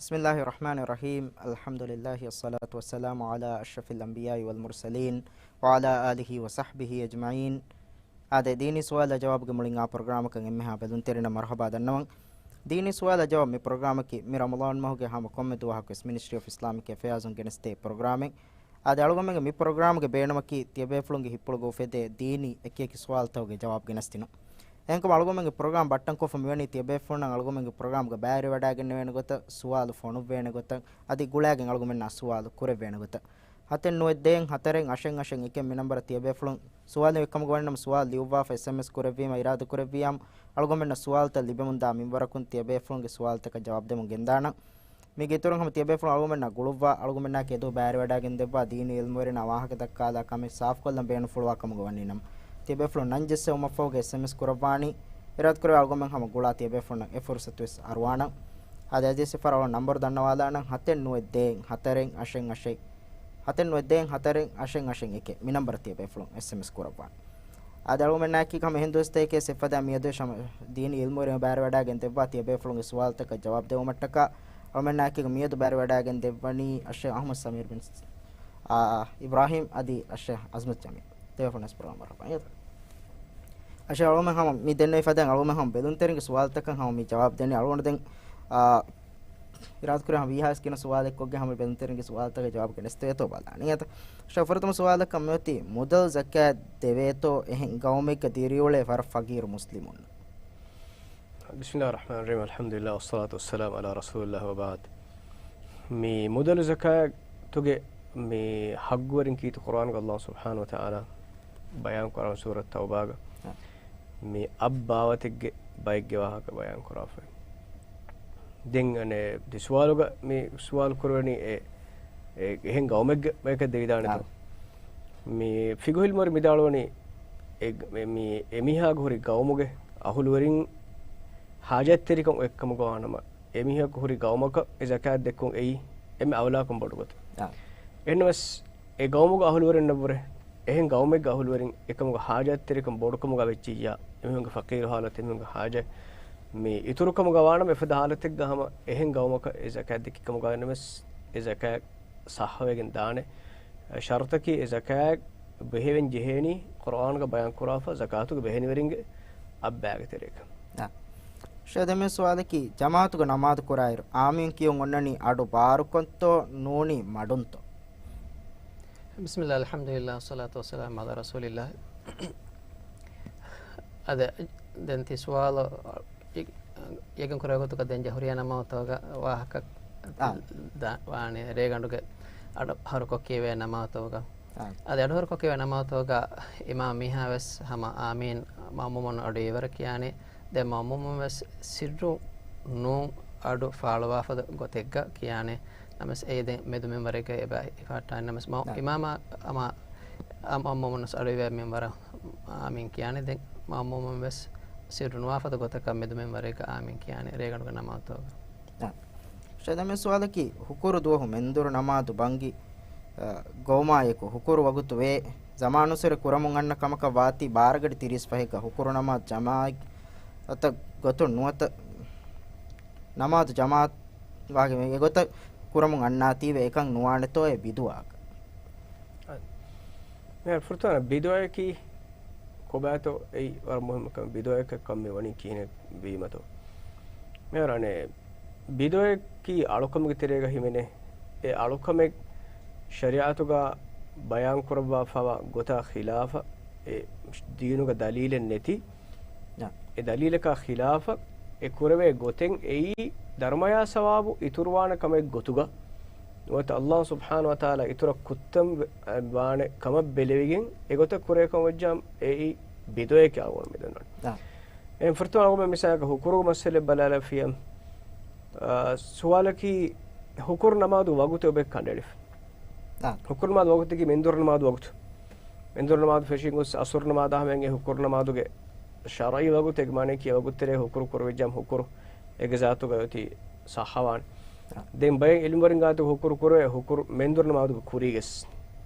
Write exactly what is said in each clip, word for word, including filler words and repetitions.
بسم الله الرحمن الرحيم. الحمد لله والصلاة والسلام على أشرف الأنبياء والمرسلين وعلى آله وصحبه أجمعين. އާދެ، ދީނީ ސުވާލާ ޖަވާބުގެ މުޅިން އާ ޕްރޮގްރާމަކަށް އެންމެހާ ބެލުންތެރިންނަށް މަރުޙަބާ ދަންނަވަން. ދީނީ ސުވާލާ ޖަވާބު މި ޕްރޮގްރާމަކީ މި ރަމަޟާން މަހުގެ ހަމަ ކޮންމެ ދުވަހަކުވެސް މިނިސްޓްރީ އޮފް އިސްލާމިކް އެފެއާޒުން ގެނެސްދޭ ޕްރޮގްރާމެއް. އާދެ، އަޅުގަމެންގެ މި ޕްރޮގްރާމްގެ ބޭނުމަކީ ތިޔަބޭފުޅުންގެ ހިތްޕުޅުގަ އުފެދޭ ދީނީ އެކިއެކި ސުވާލުތަކުގެ ޖަވާބު ގެނެސްދިނުން. އެހެންކަމުން އަޅުގަމެންގެ ޕްރޮގްރާމް ބައްޓަންކޮށްފަ މިވަނީ ތިޔަބޭފުޅުންނަށް އަޅުގަމެންގެ ޕްރޮގްރާމްގަ ބައިވެރިވަޑައިގެންނެވޭނެ ގޮތަށް ސުވާލު ފޮނުއްވޭނެ ގޮތަށް އަދި ގުޅާގެން އަޅުގަމެންނާ ސުވާލު ކުރެއްވޭނެ ގޮތަށް. ހަތެއް ނުވަތް ދޭއް ހަތަރެއް އަށެއް އަށެއް އެކެއް މި ނަންބަރަށް ތިޔަބޭފުޅުން ސުވާލު އެއްކަމުގަ ވަންނަމަ ސުވާލު ލިޔުއްވާފަ އެސްއެމްއެސް ކުރެއްވީމަ އިރާދަކުރެއްވިޔާމު އަޅުގަމެންނަށް ސުވާލުތައް ލިބެމުންދާ މިންވަރަކުން ތިޔަބޭފުޅުންގެ ސުވާލުތަކަށް ޖަވާބުދެމުން ގެންދާނަން. މީގެ އިތުރުން ހަމަ ތިޔަބޭފުޅުން އަޅުގަމެންނާ ގުޅުއްވާ، އަޅުގަމެންނާއެކީ އެދުވަހު ބައިވެރިވަޑައިގެން ދެއްވާ ދީނީ އިލްމުވެރިންނާ ވާހަކަ ދައްކާލާ ކަމެއް ސާފުކޮށްލަން ބޭނުންފުޅުވާ ކަމުގަ ވަނީ ނަމަ، ތިޔަބޭފުޅުން ނަން ޖެއްސެވުމަށްފަހުގަ އެސްއެމްއެސް ކުރައްވާނީ. އިރާދަކުރެވޭ އަޅުގަމެން ހަމަ ގުޅާ ތިޔަބޭފުޅުންނަށް އެ ފުރުސަތުވެސް އަރުވާނަން. އާދެ، އަދިވެސް އެއްފަހަރު އަޅުގަނޑު ނަންބަރު ދަންނަވާލާނަން، ހަތެއް ނުވަތް ދޭއް ހަތަރެއް އަށެއް އަށެއް، ހަތެއް ނުވަތް ދޭއް ހަތަރެއް އަށެއް އަށެއް އެކެއް މި ނަންބަރަށް ތިޔަބޭފުޅުން އެސްއެމްއެސް ކުރައްވާނެ. އާދެ، އަޅުގަމެންނާއެކީ ހަމަ އެހެން ދުވަސްތަކެކޭ އެއްފަދައިން މިއަދު ޝަމް ދީނީ އިލްމުވެރިން ބައިވެރިވަޑައިގެން ދެއްވާ ތިޔަބޭފުޅުންގެ ސުވާލުތަކަށް ޖަވާބު ދެވުމަށްޓަކާ، އަޅުގަމެންނާއެކީ މިއަދު ބައިވެރިވަޑައިގެން ދެއްވަނީ އައްޝައިޚް އަޙްމަދު ސަމީރު ބިން އާ، އިބްރާހީމް އަދި އައްޝައިޚް އަޒްމަތް ޖަމީލް. ތިޔަބޭފުޅުންނަށް ޕްރޮގްރާމް މަރުޙަބާ. އައްޝައިޚް އަޅުގަމެން ހަމަ މި ދެންނެވި ފަދައިން އަޅުގަމެން ހަމަ ބެލުންތެރިންގެ ސުވާލުތަކަށް ހަމަ މި ޖަވާބު ދެނީ. އަޅުގަނޑު ދެން، އާ، އިރާދަކުރޭ ހަމަ ވީހާވެސް ގިނަ ސުވާލެއްކޮށްގެން ހަމަ ބެލުންތެރިންގެ ސުވާލުތަކަށް ޖަވާބު ގެނެސްދެވޭތޯ ބަލާނީ. އެތަ، އައްޝައިޚް ފުރަތަމަ ސުވާލަކަށް މިއޮތީ މުދަލު ޒަކާތް ދެވޭތޯ އެހެން ގައުމެއްގަ ދިރިއުޅޭ ވަރަށް ފަގީރު މުސްލިމުން؟ بسم الله الرحمن الرحيم. الحمد لله والصلاة والسلام على رسول الله وبعد. މި މުދަލު ޒަކާތުގެ މި ޙައްޤުވެރިން ކީރިތި ޤުރުއާނުގަ ﷲ ސުބްޙާނަހޫ ވަތަޢާލާ ބަޔާން ކުރާ ސޫރަތު ތައުބާގަ އާ. މި އަށް ބާވަތެއްގެ ބައެއްގެ ވާހަކަ ބަޔާން ކުރާފައި. ދެން އަނެއް ދެ ސުވާލުގަ މި ސުވާލު ކުރެވެނީ އެ، އެ، އެހެން ގައުމެއްގެ ބަޔަކަށް ދެވިދާނެތޯ؟ އާ. މި ފިޤުހު ޢިލްމުވެރިން މިދާޅުވަނީ އެ، މި، މި އެމީހާގެ ހުރި ގައުމުގެ އަހުލުވެރިން ޙާޖަތްތެރިކަން އޮތްކަމުގަ ވާނަމަ، އެމީހަކު ހުރި ގައުމަކަށް އެ ޒަކާތް ދެއްކުން އެއީ އެންމެ އައުލާކަން ބޮޑު ގޮތެއް. އާ. އެހެންނަމަވެސް، އެ ގައުމުގެ އަހުލުވެރިންނަށްވުރެ އެހެން ގައުމެއްގެ އަހުލުވެރިން އެކަމުގެ ޙާޖަތްތެރިކަން ބޮޑުކަމުގަ ވެއްޖިއްޔާ، އެމީހުންގެ ފަޤީރު ޙާލަތު، އެމީހުންގެ ޙާޖަތް މި އިތުރުކަމުގަ ވާނަމަ، އެފަދަ ޙާލަތެއްގަ ހަމަ އެހެން ގައުމަކަށް އެ ޒަކާތް ދެއްކި ކަމުގަ ނަމަވެސް، އެ ޒަކާތް ޞައްޙަވެގެން ދާނެ. ޝަރުޠަކީ އެ ޒަކާތް ބެހެވެން ޖެހޭނީ ޤުރުއާނުގަ ބަޔާން ކުރާފަ ޒަކާތުގެ ބެހެނިވެރިންގެ އަށްބާގެ ތެރޭގަ. އާ. ޝޭޚް، ދެން މި ސުވާލަކީ، ޖަމާޢަތުގަ ނަމާދު ކުރާއިރު، އާމީން ކިޔުން އޮންނަނީ އަޑު ބާރުކޮށްތޯ ނޫނީ މަޑުންތޯ؟ بسم الله، الحمد لله، والصلاة والسلام على رسول الله. އަދި ދެން ތި ސުވާލު ޔަގީން ކުރާ ގޮތުގަ ދެން ޖެހުރިޔާ ނަމާދުތަކުގަ ވާހަކަ އާ. ދާ-، ވާނެ ރޭގަނޑުގެ އަޑު ހަރުކޮށް ކިޔެވޭ ނަމާދުތަކުގަ. އާ. އަދި އަޑު ހަރުކޮށް ކިޔެވޭ ނަމާދުތަކުގަ އިމާމް މީހާވެސް ހަމަ އާމީން މައުމޫމުން އަޑު އިވަރަށް ކިޔާނެ. ދެން މައުމޫމުން ވެސް ސިއްރު ނޫން އަޑު ފާޅުވާފަދަ ގޮތެއްގަ ކިޔާނެ. ނަމަވެސް އެއީ ދެން މެދު މިންވަރެއްގަ އެބަ ހިފަހައްޓާނެ. ނަމަވެސް މައު-، ނާ. އިމާމާ އަމާ އާ މައުމޫމުން ވެސް އަޑު އިވޭ މިންވަރަށް އާމީން ކިޔާނެ. ދެން މައުމޫމުން ވެސް ސިއްރު ނުވާފަދަ ގޮތަކަށް މެދު މިންވަރެއްގަ އާމީން ކިޔާނެ ރޭގަނޑުގެ ނަމާދުތަކުގަ. އާ. ޝޭޚް، ދެން މި ސުވާލަކީ، ހުކުރު ދުވަހު މެންދުރު ނަމާދު ބަންގި، އަ، ގޮވުމާއެކު ހުކުރު ވަގުތު ވޭ. ޒަމާނުއްސުރެ ކުރަމުން އަންނަ ކަމަކަށް ވާތީ ބާރަގަޑި ތިރީސް ފަހެއްގަ ހުކުރު ނަމާދު ޖަމާޢަތް އަތަށް ގޮތުން ނުވަތަ ނަމާދު ޖަމާޢަތް ވާގެ އެގޮތަށް ކުރަމުން އަންނާތީވެ އެކަން ނުވާނެތޯއޭ ބިދުޢައަކަށް؟ މިހާރު ފުރަތަމަ ބިދުޢައަކީ ކޮބާތޯ؟ އެއީ ވަރަށް މުހިއްމު ކަމެއް. ބިދުޢައަކަށް ކަން މި ވަނީ ކިހިނެއް ވީމަތޯ؟ މިހާރު އަނެއް ބިދުޢައަކީ އަޅުކަމުގެ ތެރޭގަ ހިމެނޭ އެ އަޅުކަމެއް ޝަރީޢަތުގަ ބަޔާން ކުރައްވާފަވާ ގޮތާ ޚިލާފަށް، އެ ދީނުގަ ދަލީލެއް ނެތި، އެ ދަލީލަކާ ޚިލާފަށް އެ ކުރެވޭ ގޮތެއް އެއީ ދަރުމަޔާ ސަވާބު އިތުރުވާނެ ކަމެއް ގޮތުގަ ނުވަތަ ﷲ ސުބްޙާނަހޫ ވަތަޢާލާ އިތުރަށް ކުއްތަން ވެ-، ވާނެ ކަމަށް ބެލެވިގެން އެގޮތަށް ކުރޭ ކަމަށް ވެއްޖާމަ އެއީ ބިދުޢައެކޭ އަޅުގަނޑު މި ދަންނަވަނީ. އާ. އެހެން ފުރަތަމަ އަޅުގަނޑު މިސާލަކަށް ހުކުރުގެ މައްސަލައެއް ބަލާލަފިޔަ، އާ، ސުވާލަކީ ހުކުރު ނަމާދު ވަގުތެއް އޮބެ ކަނޑައެޅިފަ. އާ. ހުކުރު ނަމާދު ވަގުތަކީ މެންދުރު ނަމާދު ވަގުތު. މެންދުރު ނަމާދު ފެށިގޮސް އަސުރު ނަމާދާ ހަމައިން އެ ހުކުރު ނަމާދުގެ ޝަރުޢީ ވަގުތު، އޭގެ މާނައަކީ ވަގުތު ތެރޭ ހުކުރު ކުރެވިއްޖާމަ ހުކުރު އޭގެ ޒާތުގައި އޮތީ ޞައްޙަވާނެ. ދެން ބައެއް ޢިލްމުވެރިން ގާތުގަ ހުކުރު ކުރެވޭ ހުކުރު މެންދުރު ނަމާދުގެ ކުރީގަސް.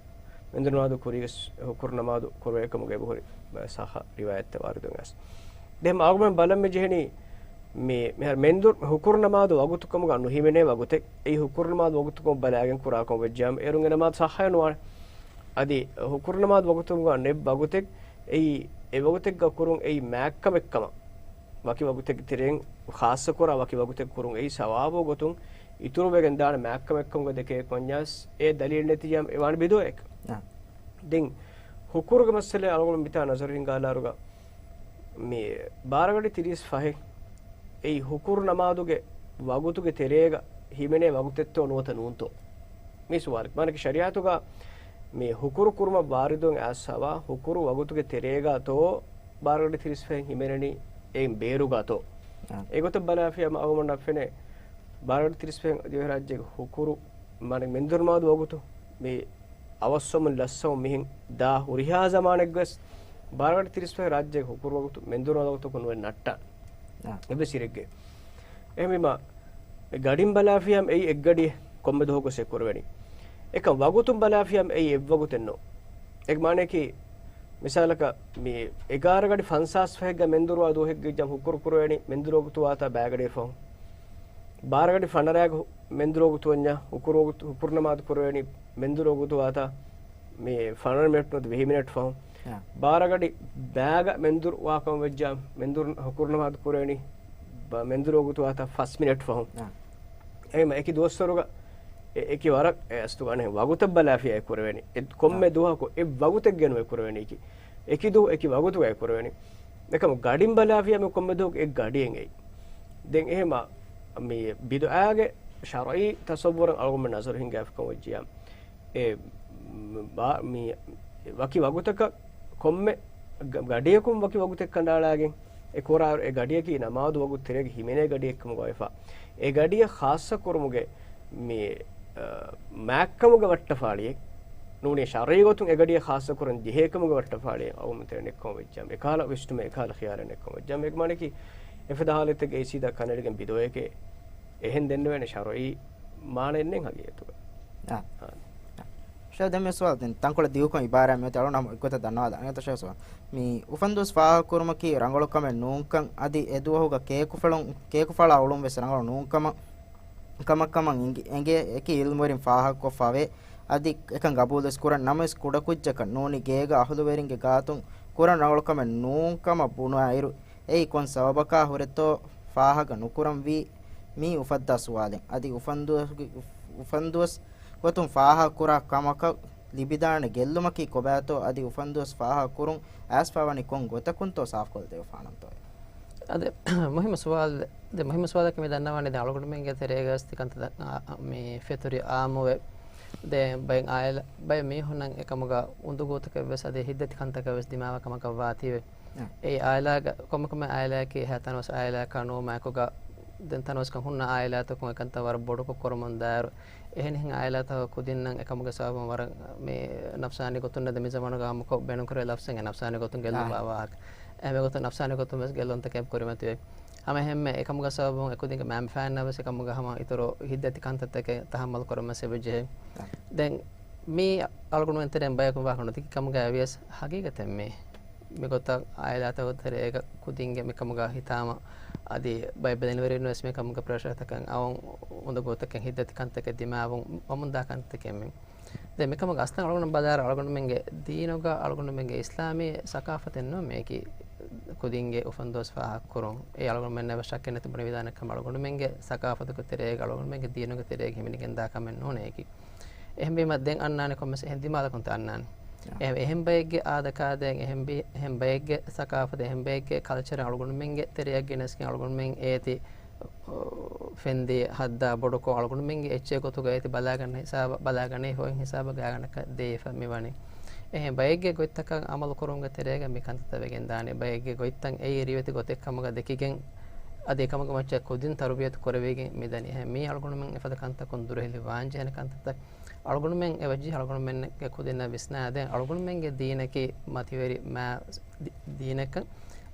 މެންދުރު ނަމާދު ކުރީގަސް ހުކުރު ނަމާދު ކުރެވޭ ކަމުގައި އެބަހުރި ބައެއް ޞައްޙަ ރިވާޔަތްތައް ވާރިދުވެގެން އައިސް. ދެން އަޅުގަނޑުމެން ބަލަން މި ޖެހެނީ މި މިހާރު މެންދުރު ހުކުރު ނަމާދު ވަގުތުކަމުގަ ނުހިމެނޭ ވަގުތެއް. އެއީ ހުކުރު ނަމާދު ވަގުތުކަމަށް ބަލާގެން ކުރާ ކަމަށް ވެއްޖާމަ އޭރުން އެ ނަމާދު ޞައްޙަ ނުވާނެ. އަދި ހުކުރު ނަމާދު ވަގުތުކަމުގަ ނެތް ވަގުތެއް. އެއީ އެ ވަގުތެއްގަ ކުރުން އެއީ މާތްކަމެއްކަމަށް، ވަކި ވަގުތެއްގެ ތެރެއިން ޚާއްޞަކުރާ ވަކި ވަގުތެއް ކުރުން އެއީ ސަވާބު ގޮތުން އިތުރުވެގެން ދާނެ މާތްކަމެއްކަމުގަ ދެކޭ ކޮންޏާސް އެ ދަލީލް ނެތިޔާމަ އެ ވާނެ ބިދުޢައެއް. އާ. ދެން ހުކުރުގެ މައްސަލަ އަޅުގަނޑު މިތާ ނަޒަރު ހިންގާލާރުގަ މި ބާރަގަޑި ތިރީސް ފަހެއް އެއީ ހުކުރު ނަމާދުގެ ވަގުތުގެ ތެރޭގަ ހިމެނޭ ވަގުތެއްތޯ ނުވަތަ ނޫންތޯ؟ މީ ސުވާލެއް. މާނަކީ ޝަރީޢަތުގަ މި ހުކުރު ކުރުމަށް ވާރިދުވެން އައިސްފަވާ ހުކުރު ވަގުތުގެ ތެރޭގަތޯ ބާރަގަޑި ތިރީސް ފަހެއް ހިމެނެނީ އެއިން ބޭރުގަތޯ؟ އާ. އެގޮތަށް ބަލާފިޔާ އަޅުގަނޑަށް ފެނޭ ބާރަގަޑި ތިރީސް ފަހެއް ދިވެހިރާއްޖޭގެ ހުކުރު މާނަ މެންދުރު ނަމާދު ވަގުތު މި އަވަސްވަމުން ލަސްވަމުން މިހެން ދާ ހުރިހާ ޒަމާނެއްގަވެސް ބާރަގަޑި ތިރީސް ފަހެއް ރާއްޖޭގެ ހުކުރު ވަގުތު މެންދުރު ނަމާދު ވަގުތަކުން ނުވެ ނައްޓާނެ. އާ. އެއްވެސް އިރެއްގެ. އެހެންވީމަ، މި ގަޑިން ބަލާފިޔާމަ އެއީ އެއްގަޑިއެއް ކޮންމެ ދުވަހަކުވެސް އެ ކުރެވެނީ. އެކަމް ވަގުތުން ބަލާފިޔާމަ އެއީ އެއްވަގުތެއް ނޫން. އޭގެ މާނައަކީ، މިސާލަކަށް މި އެގާރަ ގަޑި ފަންސާސް ފަހެއްގަ މެންދުރު ދުވަހެއްގަ ހުކުރު ކުރެވެނީ މެންދުރު ވަގުތު ވާތާ ބާގަޑިއަށް ފަހުން. ބާރަ ގަޑި ފަނަރައިގަ މެންދުރު ވަގުތު ވަންޏާ ހުކުރު ވަގުތު، ހުކުރު ނަމާދު ކުރެވެނީ މެންދުރު ވަގުތު ވާތާ މި ފަނަރަ މިނެޓް ނުވަތަ ވިހި މިނެޓް ފަހުން. އާ. ބާރަ ގަޑި ބާގަ މެންދުރު ވާކަމަށް ވެއްޖާ މެންދުރު ހުކުރު ނަމާދު ކުރެވެނީ ބާ މެންދުރު ވަގުތު ވާތާ ފަސް މިނެޓް ފަހުން. އާ. އެހެން އެކި ދުވަސްވަރުގަ އެ-، އެކި ވަރަށް އެ އަސްތުގާނެ ވަގުތަށް ބަލާފިޔާ އެ ކުރެވެނީ. އެ ކޮންމެ އާ. ދުވަހަކު އެ ވަގުތެއްގެ ނުވެ ކުރެވެނީކީ. އެކި ދުވަހު އެކި ވަގުތުގައި ކުރެވެނީ. އެކަމު ގަޑިން ބަލާފިޔާ މި ކޮންމެ ދުވަހަކު އެ ގަޑިއެއް އެއީ. ދެން އެހެމަ މި ބިދުޢާގެ ޝަރުޢީ ތަޞައްވުރަށް އަޅުގަނޑު ނަޒަރު ހިންގާފަކަން ވެއްޖިޔާ. އެ ބާ-، މި ވަކި ވަގުތަކަށް ކޮންމެ ގަ-، ގަޑިޔަކުން ވަކި ވަގުތެއް ކަނޑައަޅާގެން އެ ކުރާ އެ ގަޑިޔަކީ ނަމާދު ވަގުތު ތެރޭގަ ހިމެނޭ ގަޑިއެއްކަމުގަ ވެފަ. އެ ގަޑިޔަށް ޚާއްޞަކުރުމުގެ މި، އަ، މާތްކަމުގެ ވައްޓަފާޅިއެއް ނޫނީ، ޝަރުޢީ ގޮތުން އެ ގަޑިޔަށް ޚާއްޞަކުރަން ޖެހޭކަމުގެ ވައްޓަފާޅިއެއް އަޅުގަނޑުމެން ތެރެއިން އެއްކަމަށް ވެއްޖާމަ، އެކަހަލަ ވިސްނުމެއް އެކަހަލަ ޚިޔާލެއް އެއްކަމަށް ވެއްޖާމަ، އޭގެ މާނައަކީ އެފަދަ ހާލަތެއްގައި ސީދާ ކަނޑައެޅިގެން ބިދުޢައެކޭ އެހެން ދެންނެވޭނެ ޝަރުޢީ މާނައެއް ނެތް ހަގީގަތުގަ. އާ. އާ. ޝޭޚް ދެން މި ސުވާލު ދެން ތަންކޮޅެއް ދިގުކޮށް އިބާރާތް މިއޮތީ އަޅުން އެއްގޮތަށް ދަންނަވާލަން. އަނެއް ޝޭޚް ސުވާލު. މި އުފަންދުވަސް ފާހަގަކުރުމަކީ ރަނގަޅު ކަމެއް ނޫންކަން އަދި އެ ދުވަހުގަ ކޭކުފަޅުން، ކޭކުފަޅާ އުޅުން ވެސް ރަނގަޅު ނޫން ކަމަށް، ކަމަށް ކަމަށް އެނގި، އެނގޭ އެކި ޢިލްމުވެރިން ފާހަގަކޮށްފަވޭ. އަދި އެކަން ގަބޫލުވެސް ކުރަން. ނަމަވެސް ކުޑަކުއްޖަކަށް ނޫނީ ގޭގަ އަހުލުވެރިންގެ ގާތުން ކުރަން ރަނގަޅު ކަމެއް ނޫން ކަމަށް ބުނުއިރު، އެއީ ކޮން ސަބަބަކާ ހުރެތޯ ފާހަގަ ނުކުރަންވީ މީ އުފައްދާ ސުވާލެއް. އަދި އުފަންދުވަސް، އުފަންދުވަސް ގޮތުން ފާހަގަކުރާ ކަމަކަށް ލިބިދާނެ ގެއްލުމަކީ ކޮބާތޯ؟ އަދި އުފަންދުވަސް ފާހަގަކުރުން އައިސްފަވަނީ ކޮން ގޮތަކުންތޯ ސާފުކޮށްދެވިފާނަންތޯ؟ އަދި މުހިއްމު ސުވާލެއް. ދެ މުހިއްމު ސުވާލަކީ މި ދަންނަވާނީ ދެ އަޅުގަނޑުމެންގެ ތެރޭގަސް ތިކަންތައް އާ، މި ފެތުރި އާއްމުވެ. ދެ ބައެއް އާއިލާ، ބައެއް މީހުންނަށް އެކަމުގަ އުނދަގޫތަކެއްވެސް އަދި ހިތްދަތި ކަންތަކެއްވެސް ދިމާވާ ކަމަކަށް ވާތީވެ. އެ އާއިލާގަ ކޮންމެ ކޮންމެ އާއިލާއަކީ އެހާ ތަނަވަސް އާއިލާއަކާ ނުވުމާއެކުގަ ދެން ތަނަވަސްކަން ހުންނަ އާއިލާތަކުން އެކަންތައް ވަރަށް ބޮޑުކޮށް ކުރަމުން ދާއިރު، އެހެނި އެހެނި އާއިލާތަކުގަ ކުދިންނަށް އެކަމުގެ ސަބަބުން ވަރަށް މި ނަފްސާނީ ގޮތުން ނެތް މި ޒަމާނުގަ އާއްމުކޮށް ބޭނުންކުރެވޭ ލަފްޒެއް ނަފްސާނީ ގޮތުން ގެއްލުން ވާ ވާހަކަ. އެހެން ގޮތުން ނަފްސާނީ ގޮތުން ވެސް ގެއްލުންތަކެއް ކުރިމަތިވޭ. ހަމަ އެހެންމެ އެކަމުގެ ސަބަބުން އެކުދިންގެ މައިންބަފައިންނަށް ވެސް އެކަމުގަ ހަމަ އިތުރު ހިތްދަތި ކަންތައްތަކެއް ތަހައްމަލް ކުރަން ވެސް އެބަޖެހޭ. ދެން މީ އަޅުގަނޑުމެން ތެރެއިން ބަޔަކު ވާހަކަ ނުދެއްކި ކަމުގައި ވިޔަސް ހަގީގަތެއް މީ. މިގޮތަށް އާއިލާތަކުގެ ތެރޭގަ ކުދިންގެ މިކަމުގަ ހިތާމަ އަދި ބައެއް ބެލެނިވެރިން ވެސް މިކަމުގެ ޕްރެޝަރތަކަށް އައުން އުނދަގޫތަކެއް ހިތްދަތި ކަންތަކެއް ދިމާވުން ވަމުންދާ ކަންތަކެއް މީ. ދެން މިކަމުގެ އަސްލަށް އަޅުގަނޑު ބަލާއިރު އަޅުގަނޑުމެންގެ ދީނުގަ އަޅުގަނޑުމެންގެ އިސްލާމީ ސަޤާފަތެއް ނޫން މީކީ ކުދިންގެ އުފަންދުވަސް ފާހަގަކުރުން. އެ އަޅުގަނޑުމެންނަށް ވެސް ޝައްކެއް ނެތި ބުނެވިދާނެ ކަމަށް އަޅުގަނޑުމެންގެ ސަޤާފަތުގެ ތެރޭގަ އަޅުގަނޑުމެންގެ ދީނުގެ ތެރޭގަ ހިމެނިގެންދާ ކަމެއް ނޫނޭ އެކީ. އެހެންވީމަ ދެން އަންނާނެ ކޮންމެސް އެހެން ދިމާލަކުންތައް އަންނާނެ. އެ-، އެހެން ބައެއްގެ އާދަކާދައިން، އެހެން ބި-، އެހެން ބައެއްގެ ސަޤާފަތެއް، އެހެން ބައެއްގެ ކަލްޗަރެއް އަޅުގަނޑުމެންގެ ތެރެއަށް ގެނެސްގެން އަޅުގަނޑުމެން އޭތި، އޯ، ފެންދި ހައްދާ ބޮޑުކޮށް އަޅުގަނޑުމެންގެ އެއްޗެއް ގޮތުގަ އޭތި ބަލާގަންނަ ހިސާބަށް، ބަލާގަނެ ހޮއިން ހިސާބަށް ގާގަނޑަކަށް ދޭފަ މިވަނީ. އެހެން ބައެއްގެ ގޮތްތަކަށް އަމަލު ކުރުމުގެ ތެރޭގަ މި ކަންތައްތައް ވެގެން ދާނެ. ބައެއްގެ ގޮތްތައް އެއީ ރިވެތި ގޮތެއް ކަމުގަ ދެކިގެން، އަދި އެކަމުގެ މައްޗަށް ކުދިން ތަރުބިޔަތު ކުރެވިގެން މިދަނީ. އެހެން މީ އަޅުގަނޑުމެން އެފަދަ ކަންތަކުން ދުރުހެލި ވާންޖެހޭނެ ކަންތައްތައް. އަޅުގަނޑުމެން އެ ވަޖީހަށް އަޅުގަނޑުމެންގެ ކުދިންނަށް ވިސްނާދޭން. އަޅުގަނޑުމެންގެ ދީނަކީ މަތިވެރި މާ ދީ-، ދީނަކަށް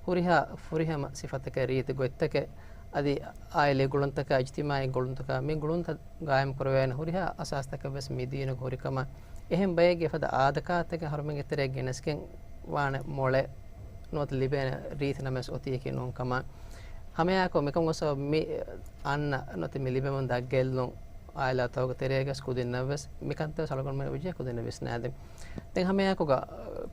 ހުރިހާ ފުރިހަމަ ސިފަތަކެއް، ރީތި ގޮތްތަކެއް، އަދި އާއިލީ ގުޅުންތަކާ، އިޖްތިމާޢީ ގުޅުންތަކާ، މި ގުޅުންތައް ގާއިމް ކުރެވޭނެ ހުރިހާ އަސާސްތަކެއް ވެސް މި ދީނުގަ ހުރި ކަމަށް. އެހެން ބައެއްގެ އެފަދަ އާދަކާދަތަކެއް އަހަރުމެންގެ ތެރެއަށް ގެނެސްގެން ވާނެ މޮޅެއް ނުވަތަ ލިބޭނެ ރީތި ނަމަވެސް އޮތީކީ ނޫން ކަމަށް. ހަމައެއާއެކު މިކަން ގޮސް މި އަންނަ ނުވަތަ މި ލިބެމުން ދާ ގެއްލުން އާއިލާތަކުގެ ތެރޭގަސް ކުދިންނަށްވެސް މިކަންތައް އަޅުގަނޑުމެން އެބަޖެހޭ ކުދިންނަށް ވިސްނާދޭން. ދެން ހަމައެއާއެކުގަ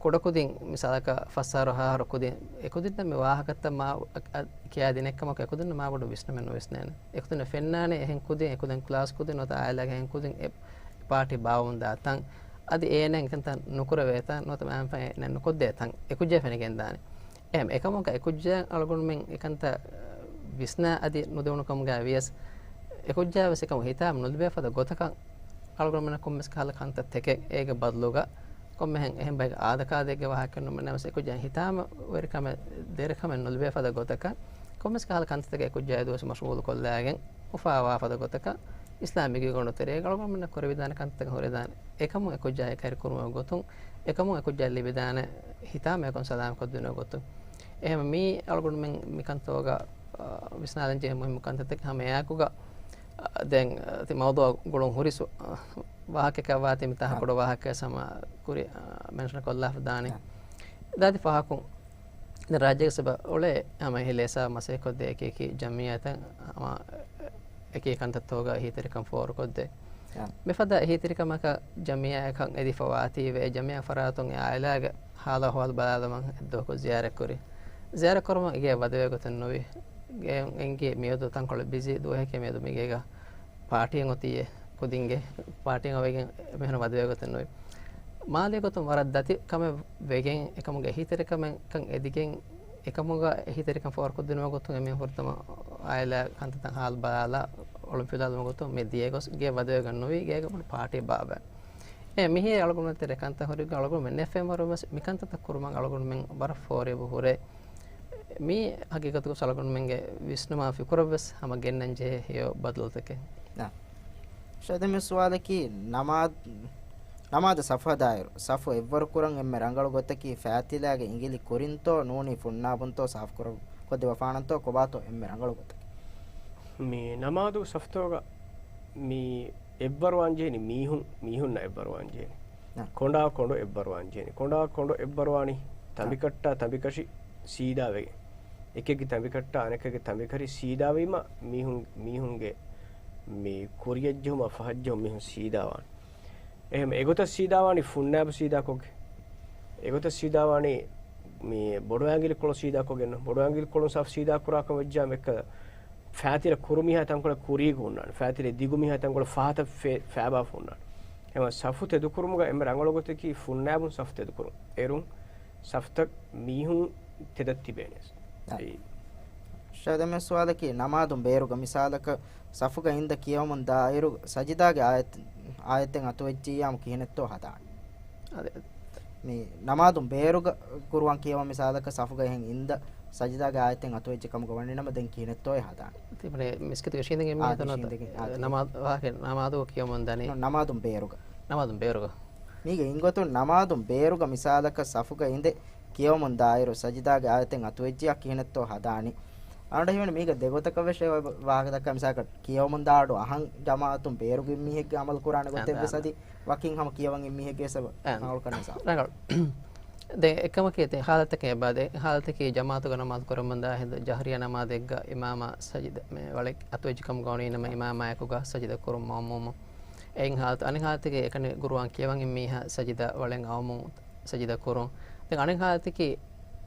ކުޑަކުދިން މިސާލަކަށް ފަސް އަހަރު ހަ އަހަރު ކުދިން އެކުދިންނަށް މި ވާހަކަތައް މާ އަ، އަ، ކިޔާދިނެއްކަމަކު އެކުދިންނަށް މާބޮޑު ވިސްނަމެއް ނުވިސްނޭނެ. އެކުދިންނަށް ފެންނާނެ އެހެން ކުދިން، އެކުދިން ކްލާސް ކުދިން ނުވަތަ އާއިލާގެ އެހެން ކުދިން އެ ޕާޓީ ބާއްވަމުންދާ ތަން، އަދި އޭނައަށް އެކަންތައް ނުކުރެވޭ ތަން، ނުވަތަ މައިންފައި ނުކޮށްދޭ ތަން އެކުއްޖާ ފެނިގެންދާނެ. އެހެން އެކަމަކު އެކުއްޖާ އަޅުގަނޑުމެން އެކަންތައް ވިސްނާ އަދި ނުދެވުނުކަމުގައި ވިޔަސް، އެކުއްޖާވެސް އެކަމު ހިތާމަ ނުލިބޭ ފަދަ ގޮތަކަށް އަޅުގަނޑުމެންނަށް ކޮންމެސް ކަހަލަ ކަންތައް ތެކެއް އޭގެ ބަދަލުގަ ކޮންމެހެން އެހެން ބައެއް އާދަކާދައެއްގެ ވާހަކަ ނުމެންނަމަސް އެކުއްޖާ ހިތާމަވެރިކަމެއް ދެރަކަމެއް ނުލިބޭ ފަދަ ގޮތަކަށް ކޮންމެސް ކަހަލަ ކަންތައްތަކެއް އެކުއްޖާ އެދުވަސް މަޝްޣޫލު ކޮށްލާގެން އުފާވާ ފަދަ ގޮތަކަށް އިސްލާމީ ގިގޮނޑު ތެރޭގަ އަޅުގަނޑުމެންނަށް ކުރެވިދާނެ ކަންތައް ހުރެދާނެ. އެކަމު އެކުއްޖާ އެކައިރި ކުރުމުގެ ގޮތުން، އެކަމު އެކުއްޖާ ލިބިދާނެ ހިތާމަ އެކުން ސަލާމަތްކޮށްދިނުމުގެ ގޮތުން. އެހެން މީ އަޅުގަނޑުމެން މިކަންތޯގަ، އަ، ވިސްނާލަން ޖެހޭ މުހިއްމު ކަންތައްތަކެއް ހަމަ އެއާކުގަ، އަ، ދެން، އަ، ތި މައުޟޫއަށް ގުޅުން ހުރި ސު-، އަ، ވާހަކައެއް ވާތީ މިތާ އާ. ކުޑަ ވާހަކައެއް ހަމަ ކުރި، އަ، މެންޝަން ކޮށްލާފަ ދާނެ. އާ. ދާދި ފާހަކުން ދެން ރާއްޖޭގަ ސަބަ އުޅޭ ހަމަ އެހި ލޭސާ މަސައްކަތް ކޮށްދޭ އެކި އެކި ޖަމްޢިއްޔާތައް ހަމަ އެކި ކަންތައްތޯގަ އެހީތެރިކަން ފޯރުކޮށްދޭ. އާ. މިފަދަ އެހީތެރިކަމަކަށް ޖަމްޢިއްޔާއަކަށް އެދިފަ ވާތީވެ، އެ ޖަމްޢިއްޔާ ފަރާތުން އެ އާއިލާގެ ހާލު އަހުވާލު ބަލާލަމަން އެއްދުވަހަކު ޒިޔާރަތްކުރި. ޒިޔާރަތްކުރުމަށް އެގޭ ވަދެވޭ ގޮތެއް ނުވި. ގޭ އެނގި މިއަދު ތަންކޮޅެއް ބިޒީ ދުވަހެކޭ މިއަދު މިގޭގަ ޕާޓީއެއް އޮތީއޭ ކުދިންގެ ޕާޓީއަށް ވެގެން މިހެން ވަދެވޭ ގޮތެއް ނުވި. މާލީ ގޮތުން ވަރަށް ދަތި ކަމެއް ވެގެން އެކަމުގެ އެހީތެރިކަމެއްކަން އެދިގެން އެކަމުގަ އެހީތެރިކަން ފޯރުކޮށްދިނުމުގެ ގޮތުން އެމީހުން ފުރަތަމަ އާއިލާ ކަންތައްތައް ހާލު ބަލާލާ އޮޅުންފިލާލުމުގެ ގޮތުން މި ދިޔަ ގޮސް ގޭ ވަދެވެގެން ނުވީ ގޭގަ ބޮޑު ޕާޓީ ބާބެ. އެ މިހިރީ އަޅުގަނޑުމެން ތެރެ ކަންތައް ހުރި އަޅުގަނޑުމެން ނެއްފެންވަރު ވެސް މިކަންތައްތައް ކުރުމަށް އަޅުގަނޑުމެން ވަރަށް ފޯރިވެ ހުރޭ. މީ ހަގީގަތުގަ އަޅުގަނޑުމެންގެ ވިސްނުމާ ފިކުރަށްވެސް ހަމަ ގެންނަން ޖެހޭ ހެޔޮ ބަދަލުތަކެއް. އާ. ޝައިދަ މި ސުވާލަކީ ނަމާދު، ނަމާދު ސަފު ހަދާއިރު، ސަފު އެއްވަރު ކުރަން އެންމެ ރަނގަޅު ގޮތަކީ ފައިތިލާގެ އިނގިލި ކުރިންތޯ ނޫނީ ފުންނާބުންތޯ ސާފު ކުރަ-، ކޮށްދެއްވަފާނަންތޯ ކޮބާތޯ އެންމެ ރަނގަޅު ގޮތަކީ؟ މި ނަމާދު ސަފުތޯގަ މި އެއްވަރުވާން ޖެހެނީ މީހުން، މީހުންނަށް އެއްވަރުވާން ޖެހެނީ. އާ. ކޮނޑާ ކޮނޑު އެއްވަރުވާން ޖެހެނީ. ކޮނޑާ ކޮނޑު އެއްވަރުވާނީ އާ. ތަނބިކައްޓާ ތަނބިކަށި ސީދާވެގެން. އެކެއްގެ ތަނބިކައްޓާ އަނެކެއްގެ ތަނބިކަށި ސީދާވީމަ މީހުން، މީހުންގެ މި ކުރިއަށްޖެހުމާ ފަހަށްޖެހުން މީހުން ސީދާވާނެ. އެހެން އެގޮތަށް ސީދާވާނީ ފުންނާބު ސީދާކޮށްގެން. އެގޮތަށް ސީދާވާނީ މި ބޮޑުއައިނގިލިކޮޅު ސީދާކޮށްގެން ނޫން. ބޮޑުއައިނގިލިކޮޅުން ސާފު ސީދާކުރާކަށް ވެއްޖާ އެއްކަލަ ފައިތިލަ ކުރު މީހާ ތަންކޮޅެއް ކުރީގަ ހުންނާނެ. ފައިތިލަ ދިގު މީހާ ތަންކޮޅެއް ފަހަތަށް ފޭ-، ފައިބާ ހުންނާނެ. އެހެންވީމަ ސަފު ތެދުކުރުމުގަ އެންމެ ރަނގަޅު ގޮތަކީ ފުންނާބުން ސަފު ތެދުކުރުން. އޭރުން ސަފުތައް މީހުން ތެދަށް ތިބޭނެ. އާ. އެއީ. ޝައިދަ މި ސުވާލަކީ ނަމާދުން ބޭރުގަ މިސާލަކަށް ސަފުގަ އިންދަ ކިޔަވަމުން ދާއިރު ސަޖިދާގެ އާޔަތް، އާޔަތެއް އަތުވެއްޖިއްޔާމު ކިހިނެއްތޯ ހަދާނީ؟ އަދެ. މި ނަމާދުން ބޭރުގަ ޤުރުއާން ކިޔަވަން މިސާލަކަށް ސަފުގަ އިންދަ ސަޖިދާގެ އާޔަތެއް އަތުވެއްޖެ ކަމުގަ ވަނީނަމަ ދެން ކިހިނެއްތޯއޭ ހަދާނީ؟ ތިބުނެ މިސްކިތުގެ ޝީނދެގެން އާ، މި އަދު ނަ-، ޝީނދެގެން އާ، ތި ނަމާދު ވާހަކަ ނަމާދު ކިޔަމުން ދަނީ. ނަ-، ނަމާދުން ބޭރުގަ. ނަމާދުން ބޭރުގަ. މީގެ އިންގޮތުން ނަމާދުން ބޭރުގަ މިސާލަކަށް ސަފުގަ އިނދެ ކިޔަވަމުން ދާއިރު ސަޖިދާގެ އާޔަތެއް އަތުވެއްޖިއްޔާ ކިހިނެއްތޯ ހަދާނީ. އަޅުގަނޑަށް ހީވަނީ މީގަ ދެގޮތަކަށް ވެސް ވާހަކަ ދައްކާ މިސާލަކަށް ކިޔަވަމުން ދާ އަޑު އަހަން ޖަމާއަތުން ބޭރުގެ މީހެއްގެ އަމަލު ކުރާނެ ގޮތެއް ވެސް އަދި ވަކިން ހަމަ ކިޔަވަން އިން މީހެއްގެ ސަބަ އެ، ރަނގަޅު. ދެން އެކަމަކީ ދެ ހާލަތަކެއް އެބަ ދެ ހާލަތަކީ ޖަމާއަތުގަ ނަމާދު ކުރަމުންދާ ހިނދު ޖަހްރިޔާ ނަމާދެއްގަ އިމާމާ ސަޖިދަ މެ ވަޅެއް އަތުވެއްޖިކަމުގަ ވަނީނަމަ އިމާމާއެކުގަ ސަޖިދަ ކުރުން މައުމޫމު. އެއިން ހާލަތު އަނެއް ހާލަތެއްގެ އެކަނި ގުރުއާން ކިޔަވަން އިން މީހާ ސަޖިދަ ވަޅެއް އައުމު ސަޖިދަ ކުރުން. ދެން އަނެއް ހާލަތަކީ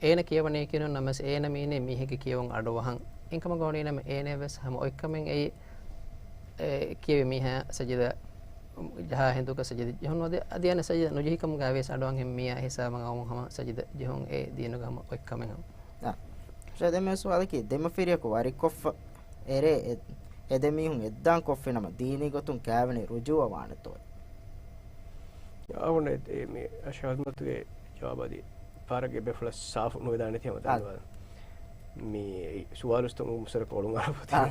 އޭނަ ކިޔަވަނީކީ ނޫން ނަމަވެސް އޭނަ މީނީ މީހެއްގެ ކިޔަވަން އަޑުއަހަން. އެއިން ކަމަކަށް ވަނީނަމަ އޭނަ ވެސް ހަމަ އޮތްކަމެއް އެއީ އެ، ކިޔެވި މީހާ ސަޖިދަ ޖަހާ ހިނދުގަ ސަޖިދަ ޖެހުން އަދި، އަދި އަނެއް ސަޖިދަ ނުޖެހިކަމުގައި ވިޔަސް އަޑުއަހަން މީހާ ހިސާބަށް އައުމުން ހަމަ ސަޖިދަ ޖެހުން އެ ދީނުގަ ހަމަ އޮތްކަމެއް ހަމަ. އާ. ޝައިދަ މި ސުވާލަކީ ދެމަފިރިޔަކު ވަރިކޮށްފަ އެރޭ އެ، އެ ދެ މީހުން އެއްދާން ކޮށްފިނަމަ ދީނީ ގޮތުން ކާވެނި ރުޖޫއަ ވާނެތޯ؟ އަވަން އެ، އެ މި އަށާދުމަތުގެ ޖަވާބަދި ފާރަގެ ބެފުޅަ ސާފު ނުވެދާނެތި ހަމަ އާ. ދަންނަވާ. މި ސުވާލުސްތު މުސަރަކު އޮޅުން އަރަބަތި. އާ.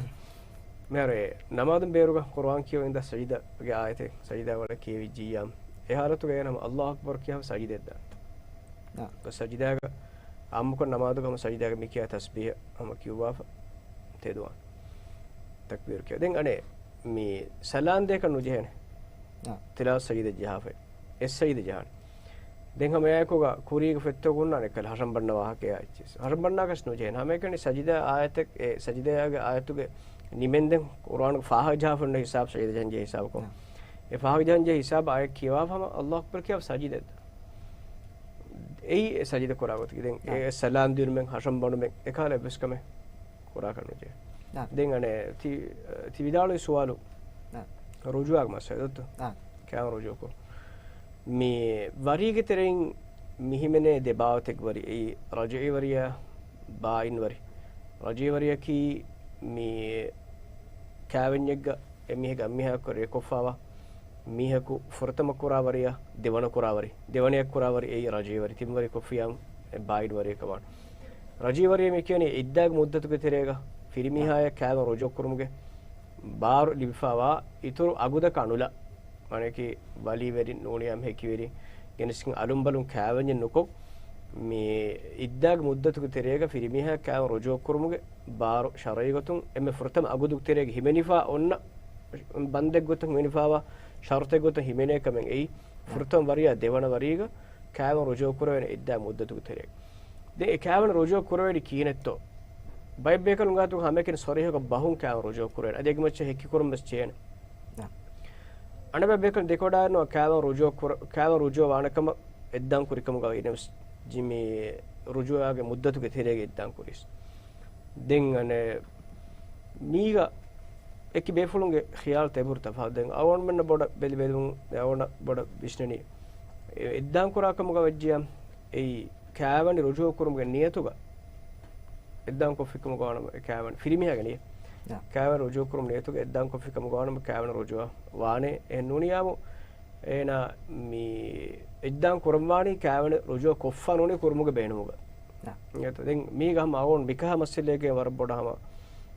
މިހާރު އެ ނަމާދުން ބޭރުގަ ޤުރުއާން ކިޔަވަން އިންދާ ސަޖިދާގެ އާޔަތެއް ސަޖިދާ ވަޅެއް ކިޔެވިއްޖިއްޔާ، އެ ހާލަތުގަ އޭނަ ހަމަ އައްލާހު އަކްބަރު ކިޔާފަ ސަޖިދައަށް ދާނެ. އާ. ސަޖިދާގަ އާއްމުކޮށް ނަމާދުގަ ހަމަ ސަޖިދާގަ މި ކިޔާ ތަސްބީހަ ހަމަ ކިޔުއްވާފަ ތެދުވާނެ. ތަކްބީރު ކިޔާ. ދެން އަނެއް މި ސަލާން ދޭކަށް ނުޖެހޭނެ. އާ. ތިލާވަތު ސަޖިދަ ޖަހާފައި. އެއް ސަޖިދަ ޖަހާނެ. ދެން ހަމައެއާއެކުގަ ކުރީގެ ފޮތްތަކުގަ ހުންނާނެ އެކަލަ ހަށަން ބަންނަ ވާހަކައާ އެއްޗެއް. ހަށަން ބަންނާކަށް ނުޖެހޭނެ. ހަމައެކަނި ސަޖިދަ އާޔަތެއް، އެ ސަޖިދައާގެ އާޔަތުގެ ނިމެންދެން ޤުރުއާނުގެ ފާހަގަ ޖަހާފަ ހުންނަ ހިސާބު ސަޖިދަ ޖަހަންޖެހޭ ހިސާބަކުން. ނަ. އެ ފާހަގަ ޖަހަންޖެހޭ ހިސާބަށް އާޔަތް ކިޔަވާފަ ހަމަ އައްލާހު އަކްބަރު ކިޔާފަ ސަޖިދަ. އެއީ އެ ސަޖިދަ ކުރާ ގޮތަކީ. ދެން ނަ. އެ ސަލާން ދިނުމެއް، ހަށަން ބަނުމެއް، އެކަހަލަ އެއްވެސް ކަމެއް ކުރާކަށް ނުޖެހޭ. ނާ. ދެން އަނެއް ތި، ތި ވިދާޅުވި ސުވާލު ނާ. ރުޖޫއާގެ މައްސަލަ ދޯ؟ ނާ. ކާވެން ރުޖޫ ކުރު. މި ވަރީގެ ތެރެއިން މި ހިމެނޭ ދެ ބާވަތެއްގެ ވަރި. އެއީ ރަޖްޢީ ވަރިއާ ބާއިން ވަރި. ރަޖްޢީ ވަރިއަކީ މި ކާވެންޏެއްގަ އެމީހެއްގެ އަންމީހާއެކު ރޭ ކޮށްފާވާ، މީހަކު ފުރަތަމަ ކުރާ ވަރިއާ، ދެވަނަ ކުރާ ވަރި، ދެވަނަޔަށް ކުރާ ވަރި އެއީ ރަޖްޢީ ވަރި. ތިން ވަރި ކޮށްފިޔާ އެ ބާއިން ވަރިއެއް ކަމާނެ. ރަޖްޢީ ވަރި މި ކިޔަނީ އިއްދާގެ މުއްދަތުގެ ތެރޭގަ ފިރިމީހާޔަށް ކާވެން ރުޖޫ ކުރުމުގެ ބާރު ލިބިފާވާ އިތުރު އަގުދަކަށް ނުލާ. މާނައަކީ ވަލީވެރިން ނޫނިއްޔާމު ހެކިވެރިން ގެނެސްގެން އަލުންބަލުން ކާވެންޏެއް ނުކޮށް، މި އިއްދާގެ މުއްދަތުގެ ތެރޭގަ ފިރިމީހާ ކާވެން ރުޖޫ ކުރުމުގެ ބާރު ޝަރުޢީ ގޮތުން އެންމެ ފުރަތަމަ އަގުދުގެ ތެރޭގަ ހިމެނިފާ އޮންނަ ބަންދެއް ގޮތުން ހިމެނިފާވާ ޝަރުޠެއް ގޮތުން ހިމެނޭ ކަމެއް އެއީ، ފުރަތަމަ ވަރިޔާ ދެވަނަ ވަރީގަ ކާވެން ރުޖޫ ކުރެވޭނެ އިއްދާ މުއްދަތުގެ ތެރޭގަ. ދެން އެ ކާވެން ރުޖޫ ކުރެވޭނީ ކިހިނެއްތޯ؟ ބައެއް ބޭކަލުން ގާތުގަ ހަމައެކަނި ޞަރީޙަކޮށް ބަހުން ކާވެން ރުޖޫ ކުރެވޭނެ. އަދި އެގެ މައްޗަށް ހެކި ކުރަން ވެސް ޖެހޭނެ. ނާ. އަނެއް ބައެއް ބޭކަލުން ދެކެވަޑައިގަންނަވާ ކާވެން ރުޖޫ ކުރ-، ކާވެން ރުޖޫ ވާނެ ކަމަށް އިއްދާ ކުރި ކަމުގަ އިނަވެސް ޖިމި ރުޖޫއާގެ މުއްދަތުގެ ތެރޭގަ އިއްދާ ކުރީސް. ދެން އަނެއް މީގަ އެކި ބޭފުޅުންގެ ޚިޔާލުތައް އެބަހުރި ތަފާތު. ދެން އަޅުގަނޑުމެންނަށް ބޮޑަށް ބެލި ބެލުމުން އަޅުގަނޑަށް ބޮޑަށް ވިސްނެނީ، އެ އިއްދާ ކުރާ ކަމުގަ ވެއްޖިޔާ އެއީ ކާވެނި ރުޖޫ ކުރުމުގެ ނިޔަތުގަ އިއްދާ ކޮށްފި ކަމުގަ ވާނަމަ އެ ކާވެނި ފިރިމީހާގެ ނިޔަތް. ނާ. ކާވެނި ރުޖޫ ކުރުމުގެ ނިޔަތުގަ އިއްދާ ކޮށްފި ކަމުގަ ވާނަމަ ކާވެނި ރުޖޫ ވާނެ. އެހެން ނޫނިއްޔާމު އޭނާ މި އިއްދާ ކުރަންވާނީ ކާވެނި ރުޖޫ ކޮށްފަ ނޫނީ ކުރުމުގެ ބޭނުމުގަ. އާ. އެތަ ދެން މީގަ ހަމަ އަޅުގަނޑު މިކަހަލަ މައްސަލައިގެ ވަރަށް ބޮޑަށް ހަމަ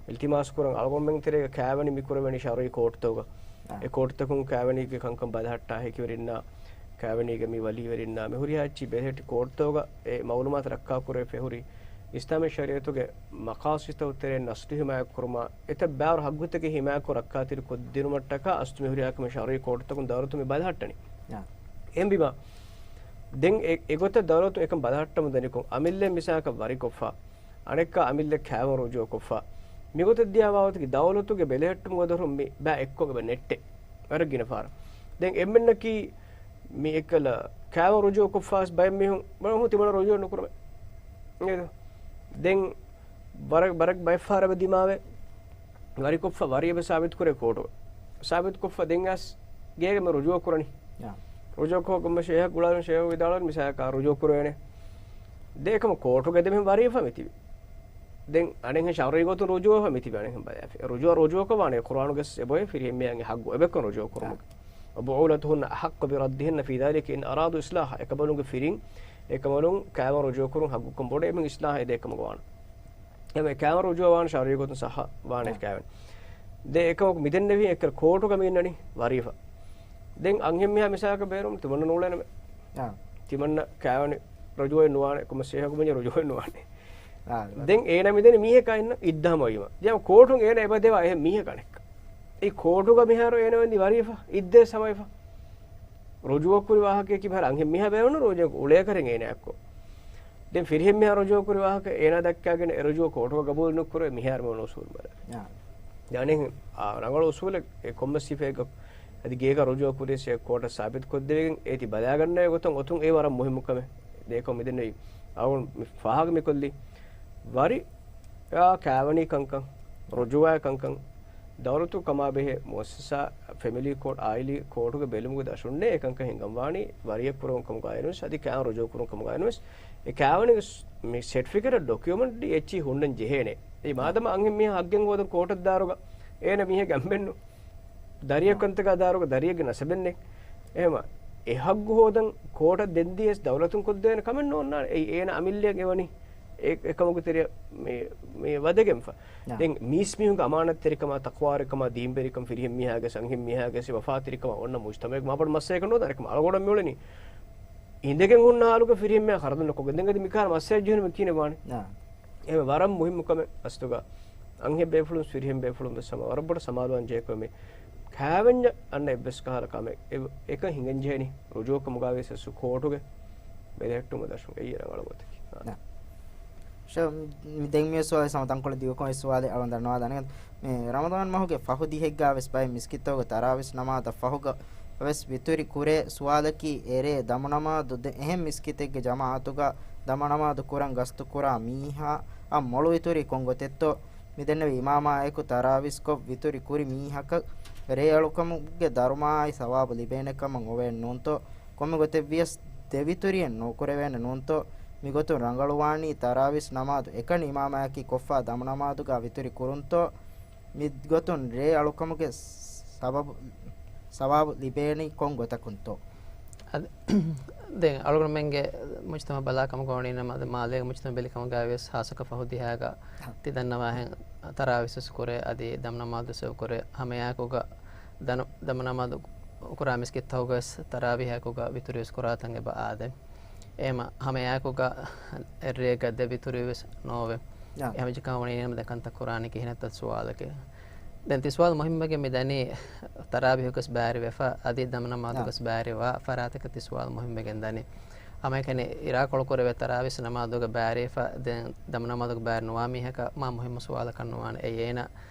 އިލްތިމާސް ކުރަން އަޅުގަނޑުމެން ތެރޭގަ ކާވެނި މި ކުރެވެނީ ޝަރުޢީ ކޯޓުތަކުގަ. އާ. އެ ކޯޓުތަކުން ކާވެނީގެ ކަންކަން ބަލަހައްޓާ ހެކިވެރިންނާ ކާވެނީގެ މި ވަލީވެރިންނާ މި ހުރިހާ އެއްޗި ބެލެހެއްޓި ކޯޓުތަކުގަ އެ މައުލޫމާތު ރައްކާ ކުރެވިފަ ހުރި އިސްލާމީ ޝަރީޢަތުގެ މަޤާޞިދުތަކުގެ ތެރެއިން ނަސްލު ހިމާޔަތް ކުރުމާ، އެތައް ބާރު ހައްގުތަކެއް ހިމާޔަތްކޮށް ރައްކާތެރިކޮށްދިނުމަށްޓަކާ އަސްލު މި ހުރިހާ ކަމެއް ޝަރުޢީ ކޯޓުތަކުން ދައުލަތުން މި ބަލަހައްޓަނީ. އާ. އެހެންވީމާ، ދެން އެ، އެގޮތަށް ދައުލަތުން އެކަން ބަލަހައްޓަމުން ދަނިކޮށް، އަމިއްލައަށް މިސާލަކަށް ވަރިކޮށްފަ، އަނެއްކާ އަމިއްލަ ކާވެން ރުޖޫ ކޮށްފަ، މިގޮތަށް ދިޔަ ވާގޮތަކީ ދައުލަތުގެ ބެލެހެއްޓުމުގެ ދޮރުން މި ބައި އެއްކޮށް އެބަ ނެއްޓޭ. ވަރަށް ގިނަ ފަހަރަށް. ދެން އެންމެންނަކީ މި އެއްކަލަ ކާވެން ރުޖޫ ކޮށްފަވެސް ބައެއް މީހުން ބައެއް މީހުން ތިމަންނަ ރުޖޫ ނުކުރަމޭ. ނޭދޯ؟ ދެން ވަރަށް، ވަރަށް ބައެއް ފަހަރަށް އެބަ ދިމާވޭ. ވަރިކޮށްފަ ވަރި އެބަ ސާބިތުކުރޭ ކޯޓުގަ. ސާބިތުކޮށްފަ ދެން އައިސް ގޭގަ މި ރުޖޫ ކުރަނީ. ޔާ. ރުޖޫ ކޮށް ކޮންމެ ޝޭހަކު ގުޅާލުން ޝޭހު ވިދާޅުވަނީ މިސާލަކަށް ރުޖޫ ކުރެވޭނެ. ދެން އެކަމަ ކޯޓުގަ ދެމެހެން ވަރިވެފަ މިތިބި. ދެން އަނެއްހެން ޝަރުޢީ ގޮތުން ރުޖޫވެފަ މިތިބި އަނެއްހެން ބަލާފި. ރުޖޫ، ރުޖޫކޮށް ވާނެ ޤުރުއާނުގަސް އެބައޮތް ފިރިހެންމީހާގެ ހައްގު އެބައެއްކަން ރުޖޫ ކުރުމުގެ. ޔާ. وبعولتهن أحق بردهن في ذلك إن أرادوا إصلاحا. އެކަމަލުންގެ ފިރިން، އެކަމަލުން ކާވެން ރުޖޫ ކުރުން ހައްގުކަން ބޮޑު އެމެން އިސްލާހަށް އެދޭ ކަމަކަށް ވާނެ. އެމެ ކާވެން ރުޖޫ ވާން ޝަރުޢީ ގޮތުން ޞައްޙަ ވާނެ އާ. ކާވެން. ދެ އެކަމަކު މިދެންނެވި އެކަލަ ކޯޓުގަ މި އިންނަނީ ވަރިވެފަ. ދެން އަންހެން މީހާ މިސާލަކަށް ބޭރުން ތިމަންނަ ނޫޅޭނަމޭ. އާ. ތިމަންނަ ކާވެނި ރުޖޫއެއް ނުވާނެ، ކޮންމެ ޝޭހަކު މިންޏެއް ރުޖޫއެއް ނުވާނެ. އާ. ދެން އޭނަ މިދެނީ މީހަކާ އިންނަ އިއްދާ ހަމަވީމަ. ދެން ކޯޓުން އޭނަ އެބަ ދެވާ އެހެން މީހަކަށް. އެ ކޯޓުގަ މިހާރު އޭނަ ވަނީ ވަރިވެފަ، އިއްދާ ހަމަވެފަ. ރުޖޫއަށް ކުރި ވާހަކަޔަކީ މިހާރު އަންހެން މީހާ ބޭނުން ރުޖޫ އުޅޭ ކަރެން އޭނައަށްކޮށް. ދެން ފިރިހެން މީހާ ރުޖޫ ކުރި ވާހަކަ އޭނާ ދައްކާގެން އެ ރުޖޫ ކޯޓުގަ ގަބޫލު ނުކުރޭ މިހާރު މި އުސޫލު ބަލާ. އާ. ދެން އަނެއް، އާ، ރަނގަޅު އުސޫލެއް އެ ކޮންމެސް ސިފައެއްގަ އަދި ގޭގަ ރުޖޫ ކުރިޔަސް އެ ކޯޓަށް ސާބިތު ކޮށްދެވިގެން އޭތި ބަލާގަންނަވޭ ގޮތަށް އޮތުން އެ ވަރަށް މުހިއްމު ކަމެއް. ދެން އެކަމަ މިދެންނެވި. އަޅުގަނޑު މި ފާހަގަ މިކޮށްލީ ވަރި އާ، ކާވެނީ ކަންކަން، ރުޖޫއާ ކަންކަން، ދައުލަތު ކަމާ ބެހޭ މުއައްސަސާ، ފެމިލީ ކޯޓް، އާއިލީ ކޯޓުގެ ބެލުމުގެ ދަށުންނޭ އެކަންކަން ހިންގަންވާނީ، ވަރިއެއް ކުރަމުން ކަމުގައިނުވެސް، އަދި ކާވެން ރުޖޫ ކުރުން ކަމުގައިނުވެސް، އެ ކާވެނީގެ ސް-، މި ސެޓްފިކެޓް ޑޮކިއުމެންޓް އެއްޗިހި ހުންނަން ޖެހޭނެ. އެ މާދަމާ އަންހެން މީހާ ހައްގެއް ހޯދަން ކޯޓަށް ދާއިރުގަ އޭނަ މީހެއްގެ އަނބެއްނު. ދަރިއެއް ކަންތަކާ ދާއިރުގަ ދަރިއެއްގެ ނަސަބެއްނެއް. އެހެމަ، އެ ހައްގު ހޯދަން ކޯޓަށް ދެން ދިޔަސް ދައުލަތުން ކޮށްދޭނެ ކަމެއް ނޯންނާނެ. އެއީ އޭނަ އަމިއްލައަށް އެވަނީ އެ، އެކަމަކު ތެރެއަށް މި، މި ވަދެގެންފަ. ނާ. ދެން މީސްމީހުންގެ އަމާނަތްތެރިކަމާ، ތަޤްވާވެރިކަމާ، ދީންވެރިކަން، ފިރިހެން މީހާގެ، އަންހެން މީހާގެ ވަފާތެރިކަމާ އޮންނަ މުޖްތަމަޢެއްގެ މާބޮޑު މައްސަލައެއް ނޫން. އަނެއްކަމަކު އަޅުގަނޑަށް މިއުޅެނީ އިނދެގެން ހުންނަ ހާލުގަ ފިރިހެން މީހާ ޚަރަދު ނުކޮށްގެން ދެން އަދި މިކަހަލަ މައްސަލައެއް ޖެހުނު މި ކިހިނެއް ވާނީ؟ ނާ. އެ ވަރަށް މުހިއްމު ކަމެއް އަސްލުގަ. އަންހެން ބޭފުޅުން ފިރިހެން ބޭފުޅުން ވެސް ހަމަ ވަރަށް ބޮޑަށް ސަމާލުވާން ޖެހޭ ކަމެއް. ކާވެންޏަށް އަންނަ އެއްވެސް ކަހަލަ ކަމެއް އެ، އެކަން ހިނގަން ޖެހެނީ ރުޖޫ ކަމުގައި ވެސް ކޯޓުގެ ބެލެހެއްޓުމަށް ދަށުން އެއީ ރަނގަޅު ގޮތަކީ. ނަ. ޝަ-، މި-، ދެން މި ސުވާލެއް ހަމަ ތަންކޮޅެއް ދިގުކޮށް އެއް ސުވާލެއް އަޅުގަނޑަށް ދަންނަވާލަން. މި ރަމަޟާން މަހުގެ ފަހު ދިހެއްގަ ވެސް ބައެއް މިސްކިތްތަކުގަ ތަރާވީސް ނަމާދަށް ފަހުގަ ވެސް ވިތުރި ކުރޭ. ސުވާލަކީ އެރޭ ދަމުނަމާދު ދެ-، އެހެން މިސްކިތެއްގެ ޖަމާޢަތުގަ ދަމުނަމާދު ކުރަން ގަސްތު ކުރާ މީހާއަށް މޮޅު ވިތުރީ ކޮން ގޮތެއްތޯ؟ މި ދެންނެވި އިމާމާއެކު ތަރާވީސްކޮށް ވިތުރި ކުރި މީހަކަށް ރޭ އަޅުކަމުގެ ދަރުމައާއި ސަވާބު ލިބޭނެ ކަމަށް އޮވޭ ނޫންތޯ؟ ކޮންމެ ގޮތެއް ވިޔަސް ދެ ވިތުރިއެއް ނުކުރެވޭނެ ނޫންތޯ؟ މިގޮތުން ރަނގަޅުވާނީ ތަރާވީސް ނަމާދު އެކަނި އިމާމާއަކީ ކޮށްފަ ދަމުނަމާދުގަ ވިތުރި ކުރުންތޯ؟ މިގޮތުން ރޭ އަޅުކަމުގެ ސަބަބު، ސަވާބު ލިބޭނީ ކޮން ގޮތަކުންތޯ؟ އަދި، ދެން އަޅުގަނޑުމެންގެ މުޖްތަމަޢު ބަލާ ކަމަކަށް ވަނީ ނަމަ، އަދި މާލޭގެ މުޖްތަމަޢު ބެލި ކަމުގައި ވިޔަސް ހާއްސަކޮށް ފަހު ދިހައިގަ ތި ދަންނަވާހެން ތަރާވީސް ވެސް ކުރޭ، އަދި ދަމުނަމާދު ވެސް ކުރޭ. ހަމައެއާއެކުގަ ދަނު-، ދަމުނަމާދު ކުރާ މިސްކިތްތަކުގަ ވެސް ތަރާވީހަކުގަ ވިތުރި ވެސް ކުރާތަން އެބަ އާދެ. އެހެމަ ހަމައެއާއެކުގަ އެއްރޭގަ ދެ ވިތުރި ވެސް ނޯވެ. އާ. އެހެންވެއްޖެ ކަމަށް ވަނީ ނަމަ ދެން ކަންތައް ކުރާނީ ކިހިނެއްތޯ ސުވާލެކޭ. ދެން ތި ސުވާލު މުހިއްމުވެގެން މި ދަނީ ތަރާވީހުގަސް ބައިވެފަ އަދި ދަމުނަމާދުގަސް ބައިވާ ފަރާތަކަށް ތި ސުވާލު މުހިއްމުވެގެން ދަނީ. ހަމައެކަނި އިރާކޮޅު ކުރެވޭ ތަރާވީސް ނަމާދުގަ ބައިވެފަ ދެން ދަމުނަމާދުގަ ބައި ނުވާ މީހަކަށް މާ މުހިއްމު ސުވާލަކަށް ނުވާނެ. އެއީ އޭނަ،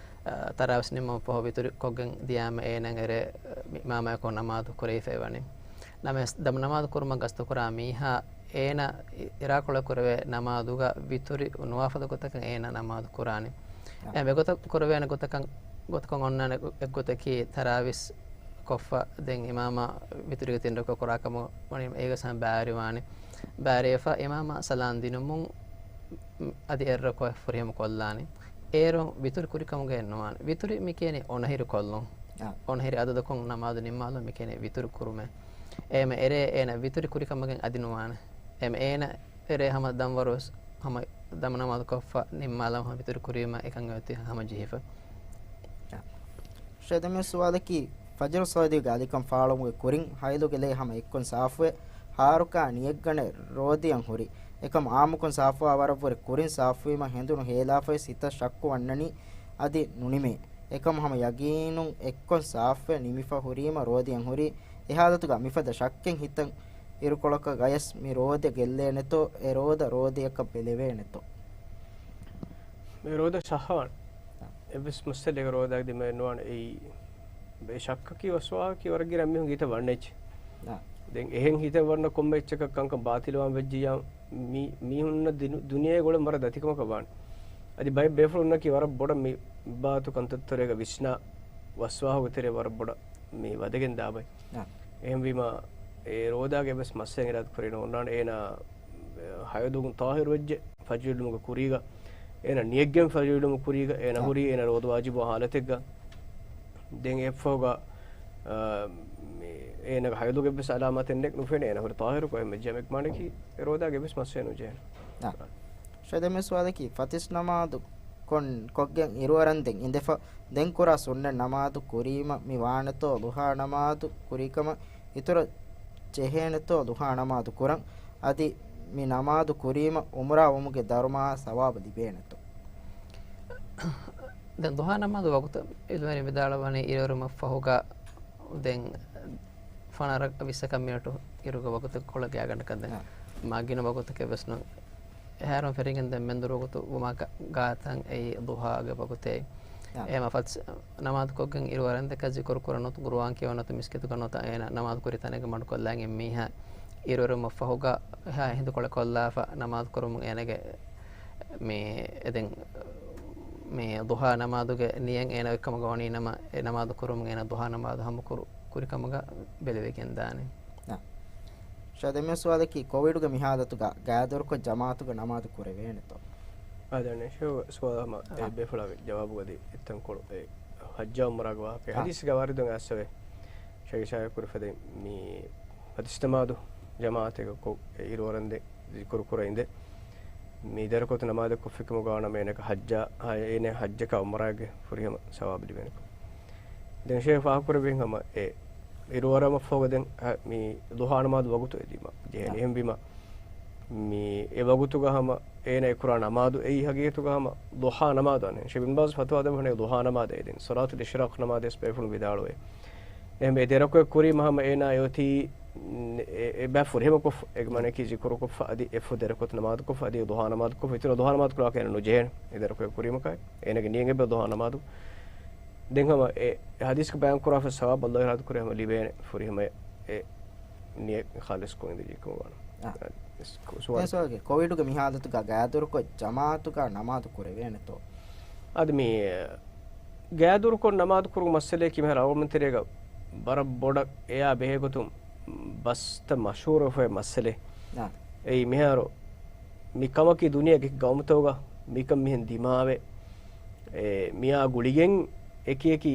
އަ، ތަރާވީސް ނިންމަމުން ފަހު ވިތުރި ކޮށްގެން ދިޔާމަ އޭނަ އެރޭ އިމާމާއެކު ނަމާދު ކުރެވިފައި ވަނީ. ނަމަވެސް ދަމުނަމާދު ކުރުމަށް ގަސްތުކުރާ މީހާ އޭނަ އި-، އިރާކޮޅެއް ކުރެވޭ ނަމާދުގަ ވިތުރި ނުވާފަދަ ގޮތަކަށް އޭނަ ނަމާދު ކުރާނެ. އާ. އެ މިގޮތަށް ކުރެވޭނެ ގޮތަކަށް، ގޮތަކަށް އޮންނާނެ އެއްގޮތަކީ ތަރާވީސް ކޮށްފަ ދެން އިމާމާ ވިތުރީގެ ތިން ރަކުޢަ ކުރާ ކަމަށް ވަނީ އޭގަސް ހަމަ ބައިވެރިވާނެ. ބައިވެރިވެފަ އިމާމާ ސަލާން ދިނުމުން އަދި އެއް ރަކުޢަ ފުރިހަމަ ކޮށްލާނެ. އޭރުން ވިތުރި ކުރި ކަމުގައެއް ނުވާނެ. ވިތުރި މި ކިޔަނީ އޮނަހިރު ކޮށްލުން. އާ. އޮނަހިރި އަދަދަކުން ނަމާދު ނިންމާލުން މި ކިޔަނީ ވިތުރި ކުރުމޭ. އެހެމަ އެރޭ އޭނަ ވިތުރި ކުރި ކަމުގެން އަދި ނުވާނެ. އެހެމަ އޭނަ އެރޭ ހަމަ ދަންވަރު ވެސް ހަމަ ދަމު ނަމާދު ކޮށްފަ ނިންމާލަމާ ހަމަ ވިތުރި ކުރީމަ އެކަން އޮތީ ހަމަ ޖެހިފަ. ޝޭދަ މި ސުވާލަކީ، ފަޖުރު ސޯދިގެ އަލިކަން ފާޅުވުމުގެ ކުރިން ހައިލުގެ ލޭ ހަމަ އެއްކޮން ސާފުވެ، ހާރުކާ ނިޔަތްގަނެ ރޯދިއަށް ހުރި. އެކަމް އާއްމުކޮން ސާފުވާ ވަރަށްވުރެ ކުރިން ސާފުވީމަ ހެނދުނު ހޭލާފަވެސް ހިތަށް ޝައްކު ވަންނަނީ އަދި ނުނިމޭ. އެކަމް ހަމަ ޔަގީނުން އެއްކޮން ސާފުވެ ނިމިފަ ހުރީމަ ރޯދިއަށް ހުރި. އެ ހާލަތުގަ މިފަދަ ޝައްކެއް ހިތަށް އިރުކޮޅަކަށް ގަޔަސް މި ރޯދަ ގެއްލޭނެތޯ، އެ ރޯދަ ރޯދަޔަކަށް ބެލެވޭނެތޯ؟ އެ ރޯދަ ޝައްކުވާނެ. އެއްވެސް މައްސަލައެއް ރޯދައަށް ދިމާއެއް ނުވާނެ. އެއީ، އެ ޝައްކަކީ ވަސްވާހަކީ ވަރަށް ގިނަ މީހުން ހިތަށް ވަންނަ އެއްޗެއް. އާ. ދެން އެހެން ހިތަށް ވަންނަ ކޮންމެ އެއްޗަކަށް ކަންކަން ބާތިލްވާން ވެއްޖިއްޔާ، މީ، މީހުންނަށް ދިނު-، ދުނިޔޭގެ ގޮޅެއް ވަރަށް ދަތިކަމަކަށް ވާނެ. އަދި ބައެއް ބޭފުޅުންނަކީ ވަރަށް ބޮޑަށް މި ބާތު ކަންތައްތެރޭގަ ވިސްނާ ވަސްވާހުގެ ތެރޭ ވަރަށް ބޮޑަށް މި ވަދެގެން ދާ ބައެއް. އާ. އެހެންވީމަ، އެ ރޯދާގެ އެއްވެސް މައްސަލައެއް އިރާދަ ކުރެވި ނޯންނާނެ. އޭނާ ހަޔޮދުގުން ޠާހިރު ވެއްޖެ ފަޖުރު އިލްމުގެ ކުރީގަ، އޭނަ ނިޔަތްގެން ފަޖުރު އިލްމު ކުރީގަ، އޭނަ އާ. ހުރީ އޭނަ ރޯދަ ވާޖިބު ހާލަތެއްގަ. ދެން އެއަށްފަހުގަ، އާ، މި، އޭނަގެ ހަޔޮދުގެ އެއްވެސް އަލާމާތެއް ނެތް ނުފެނޭ، އޭނަ ހުރި ޠާހިރުކޮށް އެހެން ވެއްޖެ އެކަމަކީ އެ ރޯދާގެ އެއްވެސް މައްސަލައެއް ނުޖެހޭނެ. އާ. ޝޭދަ މި ސުވާލަކީ، ފަތިސް ނަމާދު ކޮން، ކޮށްގެން އިރުއަރަންދެން އިނދެފަ، ދެން ކުރާ ސުންނަތް ނަމާދު ކުރީމަ މި ވާނެތޯ ޟުޙާ ނަމާދު ކުރިކަމަށް އިތުރަށް ޖެހޭނެތޯ ޟުޙާ ނަމާދު ކުރަން؟ އަދި މި ނަމާދު ކުރީމަ ޢުމްރާ ވުމުގެ ދަރުމައާ ސަވާބު ލިބޭނެތޯ؟ ދެން ޟުޙާ ނަމާދު ވަގުތު އިލްމުވެރިން ވިދާޅުވަނީ އިރުއެރުމަށްފަހުގަ ދެން ފަނަރަ ވިއްސަކަށް މިނެޓު އިރުގެ ވަގުތު ކޮޅަށް ގާތްގަނޑަކަށް ދެން އާ. މާ ގިނަ ވަގުތަކެއް ވެސް ނޫން. އެހާއިރުން ފެށިގެން ދެން މެންދުރު ވަގުތު ވުމާ ގާ-، ގާތަށް އެއީ ޟުޙާގެ ވަގުތޭ. އާ. އެހެމަ ފަތިސް ނަމާދުކޮށްގެން އިރުއަރަންދެކަށް ޒިކުރު ކުރަން ނުވަތަ ޤުރުއާން ކިޔަވަން ނުވަތަ މިސްކިތުގަ ނުވަތަ އޭނަ ނަމާދު ކުރި ތަނެއްގަ މަޑުކޮށްލަން އިން މީހާ އިރުއެރުމަށްފަހުގަ އެހާ ހިނދުކޮޅެއް ކޮށްލާފަ ނަމާދު ކުރުމުން އޭނަގެ މި އެދެން މި ޟުޙާ ނަމާދުގެ ނިޔަތް އޭނަ އޮތްކަމަށް ވަނީ ނަމަ، އެ ނަމާދު ކުރުމުން އޭނަ ޟުޙާ ނަމާދު ހަމަ ކުރު-، ކުރިކަމުގަ ބެލެވިގެން ދާނެ. އާ. ޝޭދަ މި ސުވާލަކީ، ކޮވިޑުގެ މި ހާލަތުގަ ގާދަރުކޮށް ޖަމާޢަތުގަ ނަމާދު ކުރެވޭނެތޯ؟ އާ، ދެން ޝޭ ސުވާލު ހަމަ އެ އާ. ބޭފުޅާގެ ޖަވާބުގަ ދީ އެއްތަންކޮޅު އެ ޙައްޖާ ޢުމްރާގެ ވާހަކަ އާ. ޙަދީޘްގަ ވާރިދުން އައިސްފަވޭ. ޝޭ އިޝާރާތް ކުރި ފަދައިން މި ފަތިސް ނަމާދު ޖަމާޢަތެއްގަ ކޮށް އިރުއަރަންދެން ޒިކުރު ކުރައިންދެ، މި ދަރުކޮތު ނަމާދެއް ކޮށްފިކަމުގަ ވާނަމަ އޭނައަކަށް ޙައްޖާ، އޭނަ ޙައްޖަކާ ޢުމްރާއެއްގެ ފުރިހަމަ ސަވާބު ލިބޭނެކަން. ދެން ޝޭޚް ފާހަގަކުރެއްވި ހަމަ އެ އިރުއަރަމަށްފަހުގަ ދެން މި ޟުޙާ ނަމާދު ވަގުތު އެދީމަ ޖެހޭނެ. އާ. އެހެންވީމަ، މި އެ ވަގުތުގަ ހަމަ އޭނަ އެ ކުރާ ނަމާދު އެއީ ހަގީގަތުގަ ހަމަ ޟުޙާ ނަމާދު އަނެއް. ޝޭޚް ބިން ބާޒް ފަތުވާ ދެއްވަނީ ޟުޙާ ނަމާދު އެދިން. ޞަލާތުލް އިޝްރާޤް ނަމާދު ވެސް ބޭފުޅުން ވިދާޅުވޭ. އެހެންވެ އެ ދެރަކުޢަތް ކުރީމަ ހަމަ އޭނާ އެއޮތީ ނ-، އެ-، އެބަ ފުރިހަމަކޮށް، އެގެ މާނައަކީ ޒިކުރުކޮށްފަ އަދި އެ ފުދު ދެރަކޮށް ނަމާދުކޮށްފަ އަދި ޟުޙާ ނަމާދުކޮށްފަ އިތުރަށް ޟުޙާ ނަމާދު ކުރާކަށް އޭނަ ނުޖެހޭނެ. އެ ދެރަކޮށް ކުރީމަކާ އޭނަގެ ނިޔަތް އެބަ ޟުޙާ ނަމާދު. ދެން ހަމަ އެ ޙަދީޘްގަ ބަޔާން ކުރާފަ ސަވާބު ﷲ އިރާދަ ކުރޭ ހަމަ ލިބޭނެ ފުރިހަމަޔަށް އެ ނިޔަތް ޚާލިޞްކޮށް އިނދެގެން ކުރުވާނެ. އާ. ސުވާލު. ކޮވިޑުގެ މި ޙާލަތުގަ ގާދުރުކޮށް ޖަމާޢަތުގަ ނަމާދު ކުރެވޭނެތޯ؟ އަދި މި ގާދުރުކޮށް ނަމާދު ކުރުން މައްސަލައަކީ މިހާރު އަޅުގަނޑުމެން ތެރޭގަ ވަރަށް ބޮޑަށް އެޔާ ބެހޭގޮތުން ބަސްތައް މަޝްހޫރުވެފައި މައްސަލައެއް. އާ. އެއީ މިހާރު މި ކަމަކީ ދުނިޔޭގެ ގައުމުތަކުގަ މިކަން މިހެން ދިމާވެ، އެ، މިއާ ގުޅިގެން އެކިއެކި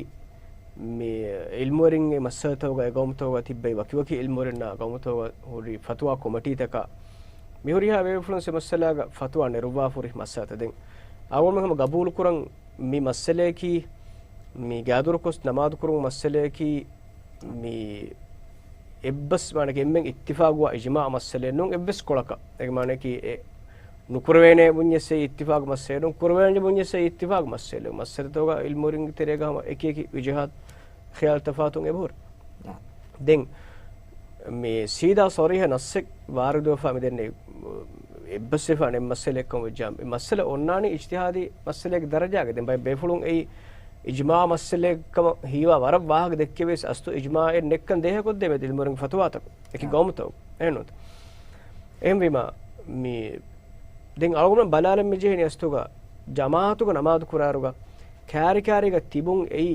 މި ޢިލްމުވެރިންގެ މައްސަލަތަކުގަ އެ ގައުމުތަކުގަ ތިއްބެވި ވަކިވަކި ޢިލްމުވެރިންނާ ގައުމުތަކުގަ ހުރި ފަތުވާ ކޮމިޓީތަކާ މި ހުރިހާ ބޭފުޅުން އެ މައްސަލާގަ ފަތުވާ ނެރުއްވާފަ ހުރި މައްސަލަތައް. ދެން އަޅުގަނޑުމެން ހަމަ ގަބޫލުކުރަން މި މައްސަލައަކީ، މި ގާދުރުކޮށް ނަމާދު ކުރުން މައްސަލައަކީ، މި އެއްބަސް މާނައަކީ އެންމެން އިއްތިފާގުވާ އިޖްމާޢު މައްސަލައެއް ނޫން، އެއްވެސް ކޮޅަކަށް. އޭގެ މާނައަކީ އެ ނުކުރެވޭނެ ބުންޏެއްސެއް އިއްތިފާގު މައްސަލައެއް ނޫން، ކުރެވޭނެ ބުންޏެއްސެއް އިއްތިފާގު މައްސަލައެއް. މައްސަލަތަކުގަ ޢިލްމުވެރިންގެ ތެރޭގަ ހަމަ އެކިއެކި ވިޖުހާތު ޚިޔާލު ތަފާތުން އެބަހުރި. އާ. ދެން މި ސީދާ ޞަރީޙަ ނައްޞެއް ވާރިދުވެފަ މިދެންނެވި އެއްބަސްވެފާނެ މައްސަލައެއްކަމަށް ވެއްޖާ، މި މައްސަލަ އޮންނާނީ އިޖްތިހާދީ މައްސަލައެއްގެ ދަރަޖާގަ. ދެން ބައެއް ބޭފުޅުން އެއީ އިޖްމާޢު މައްސަލައެއްކަމަށް ހީވާ ވަރަށް ވާހަކަ ދެއްކެވިޔަސް އަސްލު އިޖްމާޢެއް ނެތްކަން ދޭހަކޮށްދޭ މެދު ޢިލްމުވެރިންގެ ފަތުވާތަކުން އެކި އާ. ގައުމުތަކުން. އެހެންނޫންތަ؟ އެހެންވީމާ، މި ދެން އަޅުގަނޑު ބަލާލަން މި ޖެހެނީ އަސްލުގަ ޖަމާޢަތުގަ ނަމާދު ކުރާއިރުގަ ކާރިކާރީގަ ތިބުން އެއީ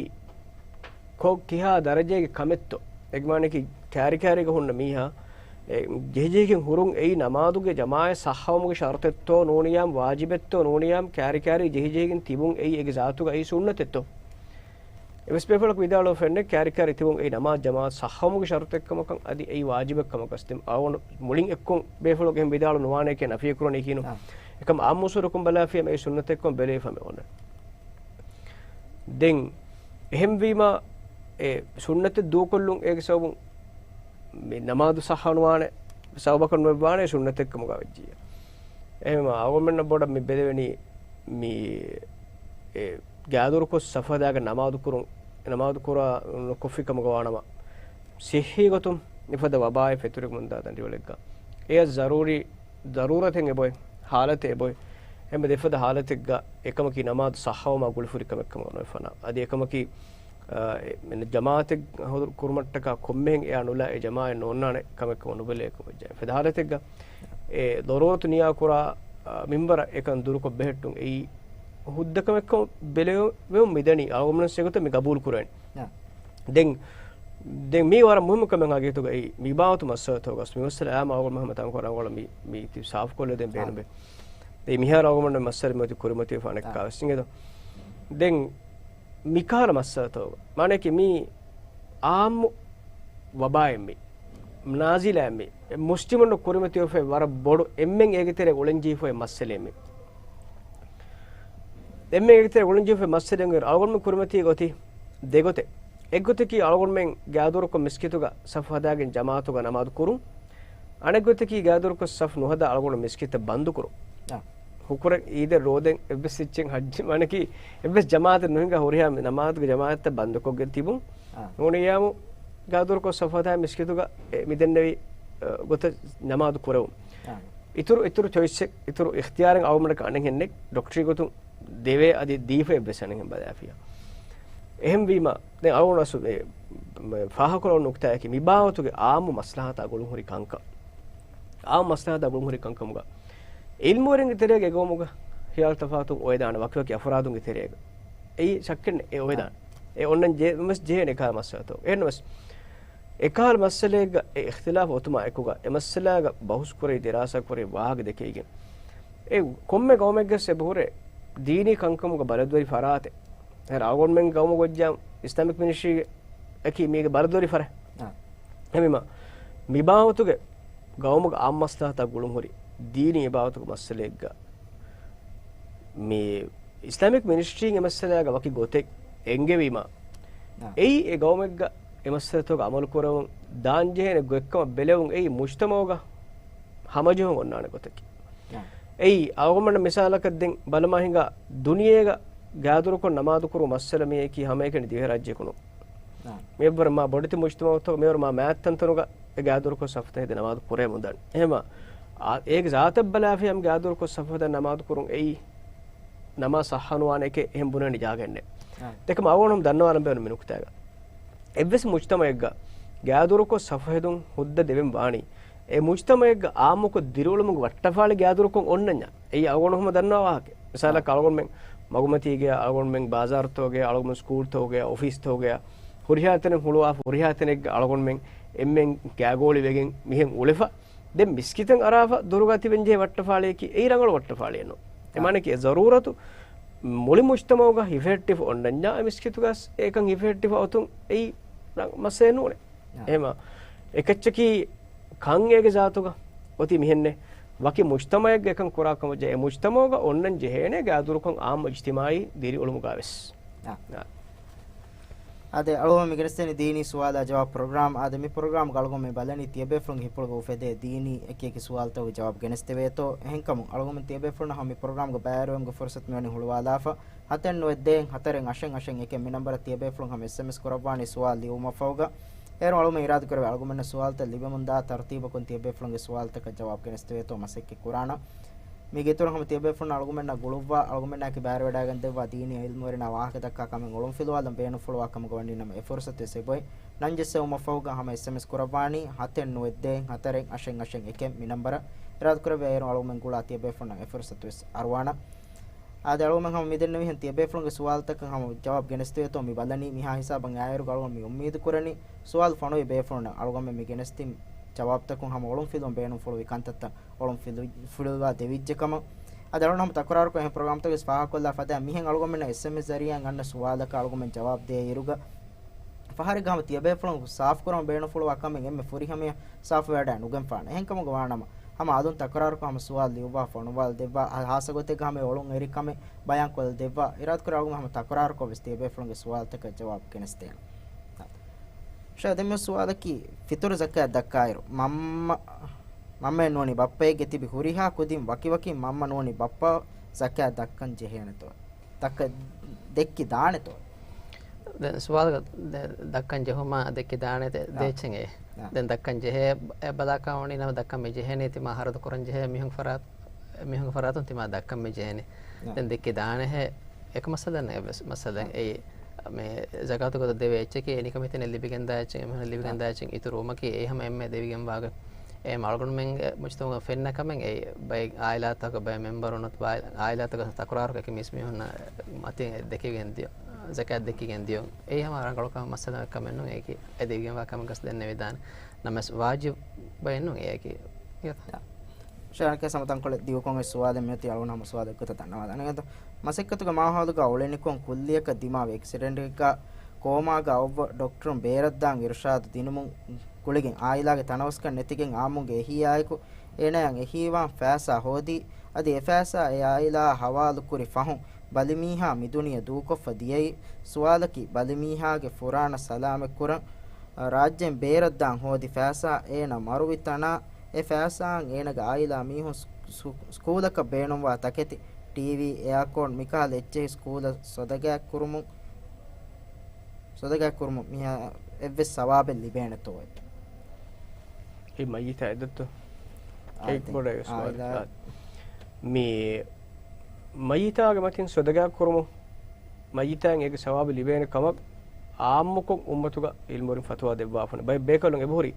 ކޮ-، ކިހާ ދަރަޖައިގެ ކަމެއްތޯ؟ އެގެ މާނައަކީ ކާރިކާރީގަ ހުންނަ މީހާ އެ ޖެހިޖެހިގެން ހުރުން އެއީ ނަމާދުގެ ޖަމާޢަތް ޞައްޙަވުމުގެ ޝަރުޠެއްތޯ ނޫނިޔާމް ވާޖިބެއްތޯ ނޫނިޔާމް ކާރިކާރީ ޖެހިޖެހިގެން ތިބުން އެއީ އޭގެ ޒާތުގަ އެއީ ސުންނަތެއްތޯ؟ އެއްވެސް ބޭފުޅަކު ވިދާޅުވެފައެއްނެއް ކާރިކާރީ ތިބުން އެއީ ނަމާދު ޖަމާޢަތް ޞައްޙަވުމުގެ ޝަރުޠެއްކަމަކަށް އަދި އެއީ ވާޖިބެއްކަމަކަށް. ދެން އަޅުގަނޑު މުޅިން އެއްކޮށް ބޭފުޅަކު އެހެން ވިދާޅު ނުވާނެކޭ ނަފީ ކުރަނީކީނު. އާ. އެކަމް އާއްމު އުސޫލަކުން ބަލާފިޔަމަ އެއީ ސުންނަތެއްކަމަށް ބެލެވިފަ މި އޮންނަނީ. ދެން އެހެންވީމާ، އެ ސުންނަތެއް ދޫކޮށްލުން އޭގެ ސަބަބުން މި ނަމާދު ޞައްޙަ ނުވާނެ ސަބަބަކަށް ނުވެއްވާނެ ސުންނަތެއްކަމުގަ ވެއްޖިއްޔާ. އެހެންވީމާ އަޅުގަނޑުމެންނަށް ބޮޑަށް މި ބެލެވެނީ މި އެ ގާދުރުކޮށް ސަފު ހަދާގެން ނަމާދު ކުރުން، ނަމާދު ކުރާ ނުކޮށްފި ކަމުގަ ވާނަމަ، ޞިއްޙީ ގޮތުން މިފަދަ ވަބާއެއް ފެތުރިގެން ދާ ދަނޑިވަޅެއްގަ އެޔަށް ޒަރޫރީ ދަރޫރަތެއް އެބޮތް، ޙާލަތެއް އެބޮތް. އެހެންވެ ދެފަދަ ޙާލަތެއްގަ އެކަމަކީ ނަމާދު ޞައްޙަވުމާ ގުޅިފުރި ކަމެއްކަމަށް ނުވެފަނާ. އަދި އެކަމަކީ، އާ، އެ، ޖަމާޢަތެއް ޙަޟުރު ކުރުމަށްޓަކާ ކޮންމެހެން އެޔާ ނުލާ އެ ޖަމާޢަތް ނޯންނާނެ ކަމެއްކަމަށް ނުބެލޭ ކަމަށް ވެއްޖެ. ފަދަ ޙާލަތެއްގަ އެ ޟަރޫރަތު ނިޔާ ކުރާ، އާ، މިންވަރަށް އެކަން ދުރުކޮށް ބެހެއްޓުން އެއީ ހުއްދަ ކަމެއްކަމަށް ބެލެވެމުން މިދަނީ. އަޅުގަނޑުމެން އެގޮތަށް މި ގަބޫލު ކުރަނީ. އާ. ދެން، ދެން މީ ވަރަށް މުހިއްމު ކަމެއް ހަގީގަތުގައި މި ބާވަތު މައްސަލަތަކުގަސް މި މައްސަލަ އާއްމު އަޅުގަނޑު ހަމަ ތަންކޮޅެއް ރަނގަޅަށް މި، މީތި ސާފުކޮށްލަދޭން ބޭނުމޭ. ދެން މިހާރު އަޅުގަނޑު މައްސަލަ މިއޮތީ ކުރިމަތިވެފަ އަނެއްކާވެސް އިނގޭތޯ. ދެން މިކަހަލަ މައްސަލަތަކުގަ މާނައަކީ މީ އާއްމު ވަބާއެއް މީ. ނާޒިލާ މި މުސްލިމުންނަށް ކުރިމަތިވެފައި ވަރަށް ބޮޑު އެންމެން އޭގެ ތެރޭ އުޅެންޖެހިފައި މައްސަލައެއް މި. އެންމެން އޭގެ ތެރޭ އުޅެންޖެހިފައި މައްސަލައެއް އަޅުގަނޑުމެން ކުރިމަތީ ގޮތީ ދެގޮތެއް. އެއްގޮތަކީ އަޅުގަނޑުމެން ގާދުރުކޮށް މިސްކިތުގަ ސަފު ހަދާގެން ޖަމާޢަތުގަ ނަމާދު ކުރުން. އަނެއްގޮތަކީ ގާދުރުކޮށް ސަފު ނުހަދާ އަޅުގަނޑު މިސްކިތަށް ބަންދު ކުރުން. އާ. ހުކުރެ އީދެއް ރޯދެން އެއްވެސް އެއްޗެއް ހައްޖި މާނަކީ އެއްވެސް ޖަމާޢަތެއް ނުހިނގާ ހުރިހާ މި ނަމާދުގެ ޖަމާޢަތްތައް ބަންދުކޮށްގެން ތިބުން. އާ. ނޫނިއްޔާމު ގާދުރުކޮށް ސަފު ހަދާ މިސްކިތުގަ އެ މިދެންނެވި، އަ، ގޮތަށް ނަމާދު ކުރެވުން. އާ. އިތުރު، އިތުރު ޗޮއިސްއެއް، އިތުރު އިޚްތިޔާރެއް އަޅުގަނޑަކަށް އަނެއްހެންނެއް ޑޮކްޓަރީ ގޮތުން ދެވޭ އަދި ދީފަ އެއްވެސް އަނެއްހެން ބަލާފިޔާ. އެހެންވީމަ، ދެން އަޅުގަނޑު އަސް އެ، މ-، ފާހަގަކޮށްލަން ނުކުތާއަކީ މި ބާވަތުގެ އާއްމު މަސްލަހަތާ ގުޅުންހުރި ކަންކަން. އާއްމު މަސްލަހަތާ ގުޅުންހުރި ކަންކަމުގަ އިލްމުވެރިންގެ ތެރޭގަ އެގައުމުގަ ޚިޔާލު ތަފާތު އޮވެދާނެ ވަކިވަކި އަފުރާދުންގެ ތެރޭގަ. އެއީ ޝައްކެއް ނެތް އެ އޮވެދާނެ. އެ އޮންނަން ޖެ-، ވެސް ޖެހޭނެ އެކާ މައްސަލަތަކު. އެހެންނަމަވެސް އެކަހަލަ މައްސަލައެއްގަ އެ އިޚްތިލާފު އޮތުމާ އެކުގަ އެ މައްސަލާގަ ބަހުސް ކުރެވި، ދިރާސާ ކުރެވި، ވާހަކަ ދެކެވިގެން އެ ކޮންމެ ގައުމެއްގަސް އެބަހުރޭ ދީނީ ކަންކަމުގަ ބަލަދުވެރި ފަރާތެއް. އެހެން އަޅުގަނޑުމެން ގައުމުގަ އޮތް ޖާ އިސްލާމިކް މިނިސްޓްރީއަކީ މީގެ ބަލަދުވެރި ފަރާތް. އާ. އެހެންވީމަ މި ބާވަތުގެ ގައުމުގެ އާއްމު މަސްލަހަތާ ގުޅުންހުރި ދީނީ އެބާވަތުގެ މައްސަލައެއްގަ މި އިސްލާމިކް މިނިސްޓްރީން އެ މައްސަލާގަ ވަކި ގޮތެއް އެންގެވީމަ، އާ. އެއީ އެ ގައުމެއްގަ އެ މައްސަލަތަކުގަ އަމަލު ކުރެވުން ދާންޖެހޭނެ ގޮތްކަމަށް ބެލެވުން އެއީ މުޖްތަމަޢުގަ ހަމަޖެހުން އޮންނާނެ ގޮތަކީ. އާ. އެއީ އަޅުގަނޑުމެން މިސާލަކަށް ދެން ބަލަމާ ހިނގާ ދުނިޔޭގަ ގާދުރުކޮށް ނަމާދު ކުރު މައްސަލަ މިއަކީ ހަމައެކަނި ދިވެހިރާއްޖެއަކު ނޫން. އާ. މިއަށްވުރެ މާ ބޮޑެތި މުޖްތަމަޢުތަކު މިއަށްވުރެ މާ މާތް ތަންތަނުގަ ގާދުރުކޮށް ސަފުތައް ހެދި ނަމާދު ކުރޭ މުދާން. އެހެމަ، އާ، އޭގެ ޒާތަށް ބަލާފިޔަމް ގާދުރުކޮށް ސަފު ހެދަން ނަމާދު ކުރުން އެއީ ނަމާ ސައްހަނުވާނެކޭ އެހެން ބުނެނި ޖާގައެއްނެ. އާ. ދެކެމަ އަވަނު ދަންނަވާނަ ބޭނު މިނުކުތާގަ. އެއްވެސް މުޖްތަމައެއްގަ ގާދުރުކޮށް ސަފު ހެދުން ހުއްދަ ދެވެން ވާނީ، އެ މުޖްތަމައެއްގަ އާއްމުކޮށް ދިރިއުޅުމުގެ ވައްޓަފާޅި ގާދުރުކޮށް އޮންނަންޏާ. އެއީ އަޅުގަނޑު ހަމަ ދަންނަވާ ވާހަކަ. މިސާލަކަށް އަޅުގަނޑުމެން މަގުމަތީގެ، އަޅުގަނޑުމެން ބާޒާރުތަކުގެ، އަޅުގަނޑުމެން ސްކޫލްތަކުގެ، އޮފީސްތަކުގެ، ހުރިހާ ތަނެއް ހުޅުވާފަ، ހުރިހާ ތަނެއްގަ އަޅުގަނޑުމެން އެންމެން ގާގޯޅި ވެގެން މިހެން އުޅެފަ. ދެން މިސްކިތަށް އަރާފަ ދުރުގަ ތިބެން ޖެހޭ ވައްޓަފާޅިއަކީ އެއީ ރަނގަޅު ވައްޓަފާޅިއެއް ނޫން. އެ މާނައަކީ އެ ޒަރޫރަތު މުޅި މުޖްތަމައުގަ ހިފެހެއްޓިފަ އޮންނަންޏާ އެ މިސްކިތުގަސް އެކަން ހިފެހެއްޓިފަ އޮތުން އެއީ ރަނގަޅު މައްސަލައެއް ނޫނޭ. އާ. އެހެމަ އެކައްޗަކީ ކަން އޭގެ ޒާތުގަ އޮތީ މިހެންނޭ. ވަކި މުޖްތަމައެއްގަ އެކަން ކުރާ ކަމަށް ޖެހޭ މުޖްތަމައުގަ އޮންނަން ޖެހޭނެ ގާދުރުކޮށް އާއްމު އިޖްތިމާއީ ދިރިއުޅުމުގަވެސް. އާ. އާ. އާދެ، އަޅުގަނޑު މި ގެނެސްދެނީ ދީނީ ސުވާލާ ޖަވާބު ޕްރޮގްރާމް. އާދެ، މި ޕްރޮގްރާމްގަ އަޅުގަނޑު މި ބަލަނީ ތިޔަބޭފުޅުން ހިތްޕުޅުގަ އުފެދޭ ދީނީ އެކި އެކި ސުވާލުތަކުގެ ޖަވާބު ގެނެސްދެވޭތޯ. އެހެންކަމުން އަޅުގަނޑު ތިޔަބޭފުޅުންނަށް ހަމަ މި ޕްރޮގްރާމްގަ ބައިވެރިވުމުގެ ފުރުސަތު މިވަނީ ހުޅުވާލާފަ. ހަތެއް ނުވައެއް ދޭއް ހަތަރެއް އަށެއް އަށެއް އެކެއް މި ނަންބަރަށް ތިޔަބޭފުޅުން ހަމަ އެސްއެމްއެސް ކުރައްވާނީ ސުވާލު ލިޔުމަށްފަހުގަ. އޭރު އަޅުގަނޑު އިރާދަކުރެވޭ އަޅުގަނޑުމެންނަށް ސުވާލުތައް ލިބެމުންދާ ތަރުތީބަކުން ތިޔަބޭފުޅުންގެ ސުވާލުތަކަށް ޖަވާބު ގެނެސްދެވޭތޯ މަސައްކަތް ކުރާނަން. މީގެ އިތުރަށް ހަމަ ތިޔަބޭފުޅުން އަޅުގަނޑުމެންނާ ގުޅުއްވާ، އަޅުގަނޑުމެންނާއެކީ ބައިވެރިވެޑައިގެންދެއްވާ ދީނީ އިލްމުވެރިންނާ ވާހަކަ ދައްކާ ކަމެއް އޮޅުންފިލުވާލަން ބޭނުންފުޅުވާ ކަމުގަ ވަނީ ނަމަ އެ ފުރުސަތުވެސް އެބޮތް. ނަން ޖެއްސެވުމަށްފަހުގަ ހަމަ އެސްއެމްއެސް ކުރައްވާނީ ހަތެއް ނުވައެއް ދޭއް ހަތަރެއް އަށެއް އަށެއް އެކެއް މި ނަންބަރަށް. އިރާދަކުރެވޭ އޭރު އަޅުގަނޑުމެން ގުޅާ ތިޔަބޭފުޅުންނަށް އެ ފުރުސަތުވެސް އަރުވާނަން. އާދެ، އަޅުގަނޑުމެން ހަމަ މިދެންނެވިހެން ތިޔަބޭފުޅުންގެ ސުވާލުތަކަށް ހަމަ ޖަވާބު ގެނެސްދެވޭތޯ މި ބަލަނީ. މިހާ ހިސާބަށް އާއިރުގަ އަޅުގަނޑު މި އުއްމީދު ކުރަނީ ސުވާލު ފޮނުވި ބޭފުޅުންނަށް އަޅުގަނޑުމެން މި ގެނެސްދިން ޖަވާބުތަކުން ހަމަ އޮޅުންފިލުވަން ބޭނުންފުޅުވި ކަންތައްތައް އޮޅުން ފިލު-، ފިލުވާ ދެވިއްޖެ ކަމަށް. އަދި އަޅުގަނޑު ހަމަ ތަކުރާރުކޮށް އެހެން ޕްރޮގްރާމްތަކެއް ފާހަގަކޮށްލާ ފަދައިން މިހެން އަޅުގަނޑުމެންނަށް އެސްއެމްއެސް ޒަރީއާއިން އަންނަ ސުވާލަކަށް އަޅުގަނޑުމެން ޖަވާބު ދޭ އިރުގަ، ފަހަރެއްގަ ހަމަ ތިޔަބޭފުޅުން ސާފުކުރަން ބޭނުންފުޅުވާ ކަމެއް އެންމެ ފުރިހަމަޔަށް ސާފުވެވަޑައި ނުގެންފާނެ. އެހެންކަމުގަ ވާނަމަ، ހަމަ އަލުން ތަކުރާރުކޮށް ހަމަ ސުވާލު ލިޔުއްވާ ފޮނުވާލަދެއްވާ، ހާ-، ހާއްސަ ގޮތެއްގަ ހަމަ އޮޅުން އެރި ކަމެއް ބަޔާންކޮށްލަދެއްވާ، އިރާދަކުރެ އަޅުގަނޑު ހަމަ ތަކުރާރުކޮށް ވެސް ތިޔަބޭފުޅުންގެ ސުވާލުތަކަށް ޖަވާބު ގެނެސްދޭނަން. ޝޭ، ދެންމެ ސުވާލަކީ، ފިތުރު ޒަކާތް ދައްކާއިރު، މަންމަ، މަންމައެއް ނޫނީ ބައްޕައެއްގެ ތިބި ހުރިހާ ކުދިން ވަކިވަކިން މަންމަ ނޫނީ ބައްޕަ ޒަކާތް ދައްކަން ޖެހޭނެތޯ؟ ދައްކަ-، ދެއްކި ދާނެތޯ؟ ދެން ސުވާލުގަ ދެ-، ދައްކަން ޖެހުމާ ދެއްކި ދާނެތެ-، އާ. ދޭއްޗެއް އެ. އާ. ދެން ދައްކަން ޖެހޭ އެ ބަލާކަށް ވަނީ ނަމަ ދައްކަން މި ޖެހޭނީ ތިމާ ހަރަދު ކުރަން ޖެހޭ މީހުން ފަރާތް-، މީހުންގެ ފަރާތުން ތިމާ ދައްކަން މި ޖެހޭނީ. އާ. ދެން ދެއްކި ދާނެހޭ އެކަ މައްސަލައެއް ނެއް އެއްވެސް މައްސަލައެއް. އާ. އެއީ މި ޒަކާތު ގޮތަށް ދެވޭ އެއްޗަކީ އެ ނިކަމެތިންނެއް ލިބިގެންދާ އެއްޗެއް، އެމީހުން ލިބިގެންދާ އާ. އެއްޗެއް އިތުރުވުމަކީ އެ ހަމަ އެންމެ ދެވިގެންވާގޮތް. އެ އަޅުގަނޑުމެންގެ މުޖްތަމަޢުގަ ފެންނަ ކަމެއް އެއީ ބައެއް އާއިލާތަކުގަ ބައެއް މެމްބަރުން އޮތް އާއިލާތަކުގަ ތަކުރާރު އެކި މީސްމީހުންނަށް މަތިން ދެކިގެން ދިޔުން، ޒަކާތް ދެކިގެން ދިޔުން. އެއީ ހަމަ ރަނގަޅު ކަމެއް މައްސަލަ ކަމެއް ނޫން. އެއީކީ އެ ދެވިގެންވާ ކަމެއްގަސް ދެންނެވިދާނެ. ނަމަވެސް ވާޖިބެއް ނޫން އެއީކީ. ޝޭ، އަނެއްކާ ހަމަ ތަންކޮޅެއް ދިޔުކޮށް އޮތް ސުވާލެއް މިއޮތީ އަޅުގަނޑު ހަމަ ސުވާލެއް ގޮތަށް ދަންނަވާލާނަން. އެހެންތޯ، މަސައްކަތުގެ މާހައުލުގަ އުޅެނިކޮށް ކުއްލިއަކަށް ދިމާވި އެކްސިޑެންޓްގަ ކޯމާގަ އޮއްވާ ޑޮކްޓަރުން ބޭރަށްދާން އިރުޝާދު ދިނުމުން ގުޅިގެން އާއިލާގެ ތަނަވަސްކަން ނެތިގެން އާއްމުންގެ އެހީއާއެކު އޭނާއަށް އެހީވާން ފައިސާ ހޯދީ، އަދި އެ ފައިސާ އެ އާއިލާއަށް ހަވާލުކުރި ފަހުން ބަލިމީހާ މިދުނިޔެ ދޫކޮށްފަ ދިޔައީ. ސުވާލަކީ، ބަލިމީހާގެ ފުރާނަ ސަލާމަތްކުރަން ރާއްޖޭން ބޭރަށްދާން ހޯދި ފައިސާ އޭނާ މަރުވި ތަނާ، އެ ފައިސާއަށް އޭނާގެ އާއިލާ މީހުން ސް-، ސް-، ސްކޫލަކަށް ބޭނުންވާ ތަކެތި، ޓީވީ، އެއާކޯން މިކަހަލަ އެއްޗެހި ސްކޫލަށް ސޮދަގާތްކުރުމުން، ސޮދަގާތްކުރުމުން މިހާ އެއްވެސް ސަވާބެއް ލިބޭނެތޯއޭ؟ އެ މައްޔިތާ އެދައްތޯ؟ އާ، އެއް ދެން ބޮޑަށް ސުވާލެއް. އާއިލާ. އާ. މި މައްޔިތާގެ މަތިން ސޮދަގާތްކުރުމުން މައްޔިތާއިން އޭގެ ސަވާބު ލިބޭނެ ކަމަށް އާއްމުކޮށް އުއްމަތުގަ އިލްމުވެރިން ފަތުވާ ދެއްވާފަން. ބައެއް ބޭކަލުން އެބަހުރި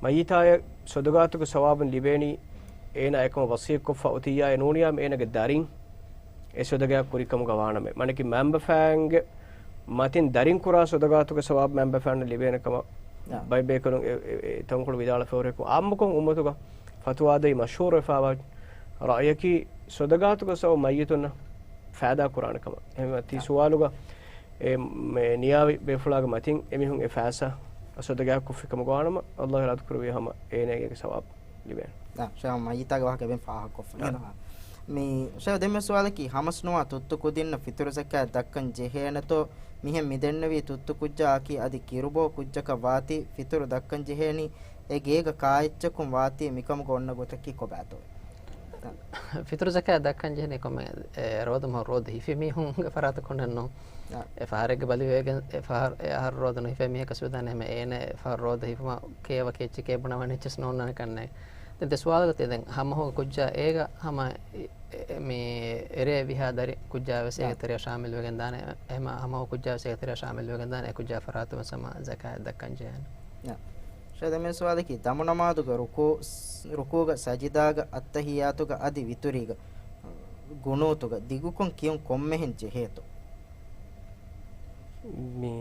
މައްޔިތާއަށް ސޮދަގާތުގެ ސަވާބުން ލިބޭނީ އޭނާ އެކަމަށް ވަޞިއްޔަތްކޮށްފަ އޮތިއްޔާ އެ ނޫނިއްޔާމު އޭނާގެ ދަރިން އެ ސޮދަގާތް ކުރި ކަމުގަ ވާނަމޭ. މާނައަކީ މައިންބަފައިންގެ މަތިން ދަރިން ކުރާ ސޮދަގާތުގެ ސަވާބު މައިންބަފައިންނަށް ލިބޭނެ ކަމަށް އާ. ބައެއް ބޭކަލުން އެ، އެ، އެ ތަންކޮޅު ވިދާޅުވެފަ ހުރި އެކު އާއްމުކޮށް އުއްމަތުގަ ފަތުވާދޭ މަޝްހޫރުވެފައިވާ ރައުޔަކީ ސޮދަގާތުގެ ސަވާބު މައްޔިތުންނަށް ފައިދާ ކުރާނެ ކަމަށް. އެހެންވީމަ ތި އާ. ސުވާލުގަ އެ، މެ، ނިޔާވި ބޭފުޅާގެ މަތިން އެމީހުން އެ ފައިސާ ސޮދަގާތް ކޮށްފި ކަމުގަ ވާނަމަ، ﷲ އިރާދަކުރެއްވިޔާ ހަމަ އޭނާގެ ސަވާބު ލިބޭނެ. އާ، ޝޭހް މައްޔިތާގެ ވާހަކަ އެބައިން ފާހަގަކޮށްފަ. އާ. މި ޝޭހް ދެންމެ ސުވާލަކީ، ހަމަސްނުވާ ތުއްތު ކުދިންނަށް ފިތުރު ޒަކާތް ދައްކަން ޖެހޭނެތޯ؟ މިހެން މިދެންނެވީ ތުއްތު ކުއްޖާއަކީ އަދި ކިރުބޯ ކުއްޖަކަށް ވާތީ ފިތުރު ދައްކަން ޖެހޭނީ އެ ގޭގަ ކާއެއްޗަކުން ވާތީ މިކަމުގަ އޮންނަ ގޮތަކީ ކޮބާތޯ؟ ފިތުރު ޒަކާތް ދައްކަން ޖެހެނީ ކޮންމެ، އެ، ރޯދަ މަހު ރޯދަ ހިފި މީހުންގެ ފަރާތަކުންނެއް ނޫން. އާ. އެ ފަހަރެއްގެ ބަލިވެގެން އެ ފަހަރު، އެ އަހަރު ރޯދަ ނުހިފޭ މީހަކަށް ސުވިދާނެ ހަމަ އޭނަ އެ ފަހަރު ރޯދަ ހިފުމަށް ކޭވަ ކެއްޗި ކޭ ބުނަވަން އެއްޗެސް ނޯންނާނެ ކަންނޭ. ދެ ސުވާލުގަ ތި ދެން ހަމަހު ކުއްޖާ އޭގަ ހަމަ އެ، އެ، މި އެރޭ ވިހާ ދަރި ކުއްޖާ ވެސް އޭގެ ތެރެއަށް ޝާމިލް ވެގެން ދާނެ. އެހެމަ ހަމަހު ކުއްޖާ ވެސް އޭގެ ތެރެއަށް ޝާމިލް ވެގެން ދާނެ. އެ ކުއްޖާ ފަރާތުން ވެސް ހަމަ ޒަކާތް ދައްކަން ޖެހޭނެ. ޝައިޚް ދެން މި ސުވާލަކީ، ދަމު ނަމާދުގަ ރުކޫ، ރުކޫގަ ސަޖިދާގަ އައްތަހިޔާތުގަ އަދި ވިތުރީގަ ގުނޫތުގަ ދިގުކޮށް ކިޔުން ކޮންމެހެން ޖެހޭތޯ؟ މި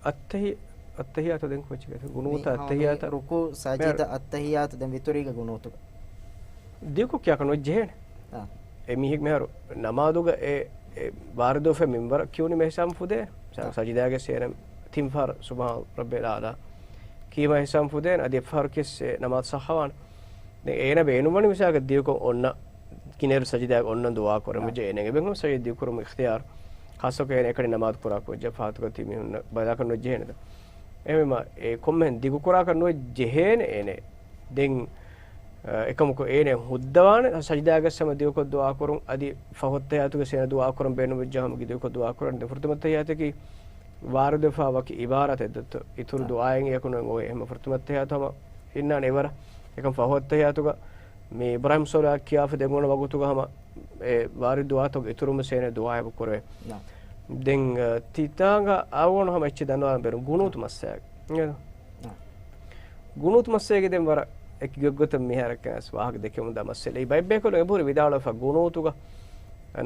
އައްތަހި-، އައްތަހިޔާތު ދެން ކޮއްޗެއް ގުނޫތަށް މި އައްތަހިޔާތަށް ރުކޫ، ސަޖިދަ، މި އައްތަހިޔާތު ދެން ވިތުރީގަ ގުނޫތުގަ. ދިގުކޮށް ކިޔާކަށް ނުޖެހޭނެ. އާ. އެ މީހެއް މިހާރު ނަމާދުގަ އެ، އެ ވާރިދުވެފައި މިންވަރަށް ކިޔުނީ މި ހިސާބުން ފުދޭ. އާ. ސަޖިދާގެ ސޭނަ ތިން ފަހަރު ސުބްހާނަ ރައްބިއަލް އަޢްލާ ކީމަ ހިސާބުން ފުދޭ. އަދި އެއްފަހަރު ކިޔަސް އެ ނަމާދު ސައްހަވާނެ. ދެން އޭނަ ބޭނުންވަނީ މިސާލަކަށް ދިގުކޮށް އޮންނަ ގިނައިރު ސަޖިދާގަ އޮންނަން ދުޢާ ކުރަން އާ. ވެއްޖެ އޭނަގެ ބެހުން ސަޖިދާ ދިގުކުރުމު އިޚްތިޔާރު. ޚާއްޞަކޮށް އޭނަ އެކަނި ނަމާދު ކުރާ ކުއްޖެއް ފަހަތުގަ ތި މީހުންނަށް ބަލާކަށް ނުޖެހޭނެ. އެހެންވީމަ އެ ކޮންމެހެން ދިގުކުރާކަށް ނުވެ ޖެހޭނެ އޭނެ. ދެން، އަ، އެކަމަކު އޭނެ ހުއްދަވާނެ ސަޖިދާގަސް ހަމަ ދިގުކޮށް ދުޢާ ކުރުން، އަދި ފަހު އައްތަހިޔާތުގެ ސޭނަ ދުޢާ ކުރަން ބޭނުންވެއްޖާ ހަމަ ދިގުކޮށް ދުޢާ ކުރަން. ދެން ފުރަތަމަ އައްތަހިޔާތަކީ ވާރިދުވެފާ ވަކި އިބާރާތެއް ދޮއްތޯ. އިތުރު އާ. ދުޢާއެއް އެކު ނޯން އޮވޭ. އެހެން ފުރަތަމަ އައްތަހިޔާތު ހަމަ އިންނާނެ އެވަރަށް. އެކަމް ފަހު އައްތަހިޔާތުގަ މި އިބްރާހީމް ސަލާ ކިޔާފަ ދެން އޮންނަ ވަގުތުގަ ހަމަ އެ ވާރިދު ދުޢާތަކުގެ އިތުރުން ސޭނަ ދުޢާއެއް ކުރެވޭ. ނާ. ދެން، އަ، ތިތާނގަ އަވަނު ހަމަ އެއްޗެއް ދަންނަވާން ބޭނުން ގުނޫތު މައްސަލައިގެ. ނާ. ގުނޫތު މައްސަލައިގެ ދެން ވަރަށް އެކި ގޮތްގޮތަށް މިހާރަކަށް ވެސް ވާހަކަ ދެކެމުންދާ މައްސަލައެއް. ބައެއް ބޭކަލުން އެބަހުރި ވިދާޅުވެފަ ގުނޫތުގަ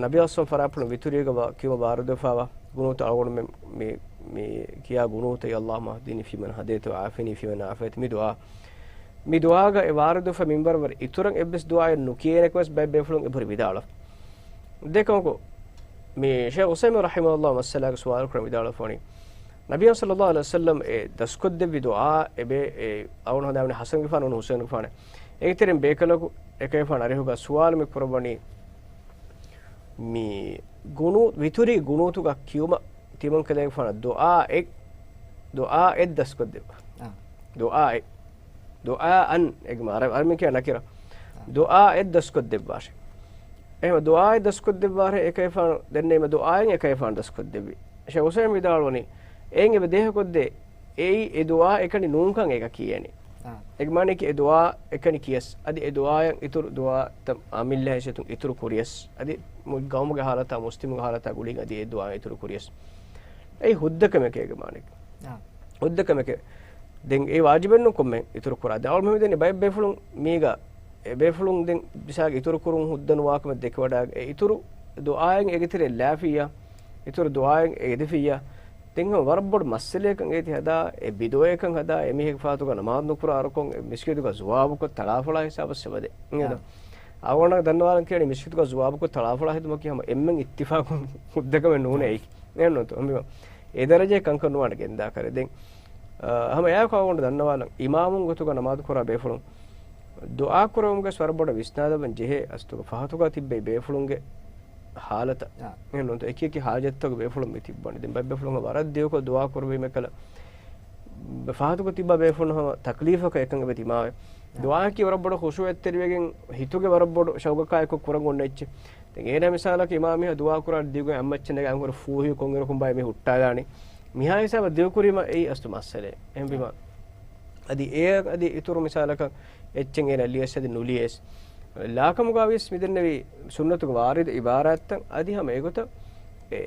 ނަބީ އަސްލަމް ފަރާތްޕުޅުން ވިތުރީގަ ވާ-، ކިޔުމަށް ވާރިދުވެފައިވާ ގުނޫތު އަޅުގަނޑުމެން މި، މި ކިޔާ ގުނޫތަށް، اللهم اهدني فيمن هديت وعافني فيمن عافيت، މި ދުޢާ. މި ދުޢާގަ އެ ވާރިދުވެފަ މިންބަރު ވަރަށް އިތުރަށް އެއްވެސް ދުޢާއެއް ނުކިޔޭނެކަން ވެސް ބައެއް ބޭފުޅުން އެބަހުރި ވިދާޅުވި. ދެކަމަކު، މި ޝޭޚް ޢުސައިމީން ރަޙިމަހުﷲ މައްސަލާގެ ސުވާލު ކުރަން ވިދާޅުވެފަވަނީ، ނަބީ ޞައްލައްލާހު ޢަލައިހި ވަސައްލަމް އެ ދަސްކޮށްދެއްވި ދުޢާ އެބޭ، އެ އަޅުގަނޑު ހަދާންވަނީ ޙަސަންގެފާނު ނޫން ޙުސައިންގެފާނެއް. އޭގެ ތެރެއިން ބޭކަލަކު އެކަލޭގެފާނު އަރިހުގަ ސުވާލު މި ކުރައްވަނީ، މި ގުނޫ-، ވިތުރީ ގުނޫތުގަ ކިޔުމަށް ތިމަންކަލޭގެފާނަށް ދުޢާއެއް، ދުޢާއެއް ދަސްކޮށްދެއްވާ. އާ. ދުޢާއެއް. ދުޢާއަން އެގެ މާ-، އަރަ-، އަރަބިން ކިޔާ ނަކިރަ. އާ. ދުޢާއެއް ދަސްކޮށްދެއްވާށޭ. އެހެން ދުޢާއެއް ދަސްކޮށްދެއްވާށޭ އެކަލޭގެފާނު ދެންނެވީމަ ދުޢާއެއް އެކަލޭގެފާނު ދަސްކޮށްދެއްވި. ޝޭޚް ޢުސައިމީން ވިދާޅުވަނީ، އެއިން އެބަ ދޭހަކޮށްދޭ، އެއީ އެ ދުޢާ އެކަނި ނޫންކަން އޭގަ ކިޔޭނީ. އާ. އޭގެ މާނައަކީ އެ ދުޢާ އެކަނި ކިޔަސް، އަދި އެ ދުޢާއަށް އިތުރު ދުޢާތައް އާންމު މިއްލަ ހައިސިއްޔަތުން އިތުރު ކުރިޔަސް، އަދި މު-، ގައުމުގެ ހާލަތާ މުސްލިމުގެ ހާލަތާ ގުޅިގެން އަދި އެ ދުޢާ އިތުރު ކުރިޔަސް. އެއީ ހުއްދަ ކަމެކޭ އޭގެ މާނައަކީ. އާ. ހުއްދަ ކަމެކޭ. ދެން އެ ވާޖިބެއް ނޫން ކޮންމެ އިތުރު ކުރާ. ދެން އަޅުގަނޑު މި ދެން ބައެއް ބޭފުޅުން މީގަ، އެ ބޭފުޅުން ދެން މިސާލަކަށް އިތުރު ކުރުން ހުއްދަ ނުވާ ކަމެއް ދެކެވަޑައި، އެ އިތުރު ދުޢާއެއް އޭގެ ތެރެއަށް ލާފިއްޔާ، އިތުރު ދުޢާއެއް އެދެފިއްޔާ، ދެން ހަމަ ވަރަށް ބޮޑު މައްސަލައަކަށް އޭތި ހަދާ، އެ ބިދުޢައެއްކަން ހަދާ، އެ މީހެއްގެ ފަހަތުގަ ނަމާދު ނުކުރާ އަރުކޮށް، އެ މިސްކިތުގަ ޒުވާބުކޮށް ތަޅާފޮޅާ ހިސާބަށް އެބަދޭ. އާ. އަޅުގަނޑަށް ދަންނަވާލަން ކިޔަނީ މިސްކިތުގަ ޒުވާބުކޮށް ތަޅާފޮޅާ ހެދުމަކީ ހަމަ އެންމެން އިއްތިފާޤު ހުއްދަ ކަމެއް ނޫނޭ އާ. އެއީ. އެހެންނޫންތޯ؟ އެހެންވީމަ އެ ދަރަޖައެއް ކަންކަން ނުވާނެ ގެންދާކަށް. ދެން، އަ، ހަމަ އެއާއެކު އަޅުގަނޑު ދަންނަވާލަން، އިމާމުން ގޮތުގަ ނަމާދު ކުރާ ބޭފުޅުން ދުޢާ ކުރެވުމުގެ ވަރަށް ބޮޑަށް ވިސްނާލައްވަން ޖެހޭ އަސްލުގަ ފަހަތުގަ ތިއްބެވި ބޭފުޅުންގެ ހާލަތަށް. އާ. އެހެންނޫންތޯ؟ އެކި އެކި ހާޖަތްތަކުގެ ބޭފުޅުން މި ތިއްބަނީ. ދެން ބައެއް ބޭފުޅުން ވަރަށް ދިގުކޮށް ދުޢާ ކުރެވީމެކަލަ، ފަހަތުގަ ތިއްބާ ބޭފުޅުން ހަމަ ތަކްލީފަކަށް އެކަން އެބަ ދިމާވޭ. އާ. ދުޢާއަކީ ވަރަށް ބޮޑަށް ޚުޝޫޢަތްތެރިވެގެން ހިތުގެ ވަރަށް ބޮޑު ޝައުގަކާއެކު ކުރަން އޮންނަ އެއްޗެއް. ދެން އޭނާ މިސާލަކަށް އިމާމް މީހާ ދުޢާ ކުރާ ދިގު އަތްމައްޗަށް ނަގާ އަނގުރު ފޫހި ކޮންއިރަކުން ބާއި މި ހުއްޓާލާނީ. މިހާ ހިސާބަށް ދިގުކުރީމަ އެއީ އަސްލު މައްސަލައެއް. އެހެންވީމަ، އަދި އެ، އަދި އިތުރު މިސާލަކަށް އެއްޗެއް އޭނަ ލިޔަސް އަދި ނުލިޔަސް. ލާކަމުގަ ވިޔަސް މިދެންނެވި ސުންނަތުގެ ވާރިދު އިބާރާތްތައް އަދި ހަމަ އެގޮތަށް އެ،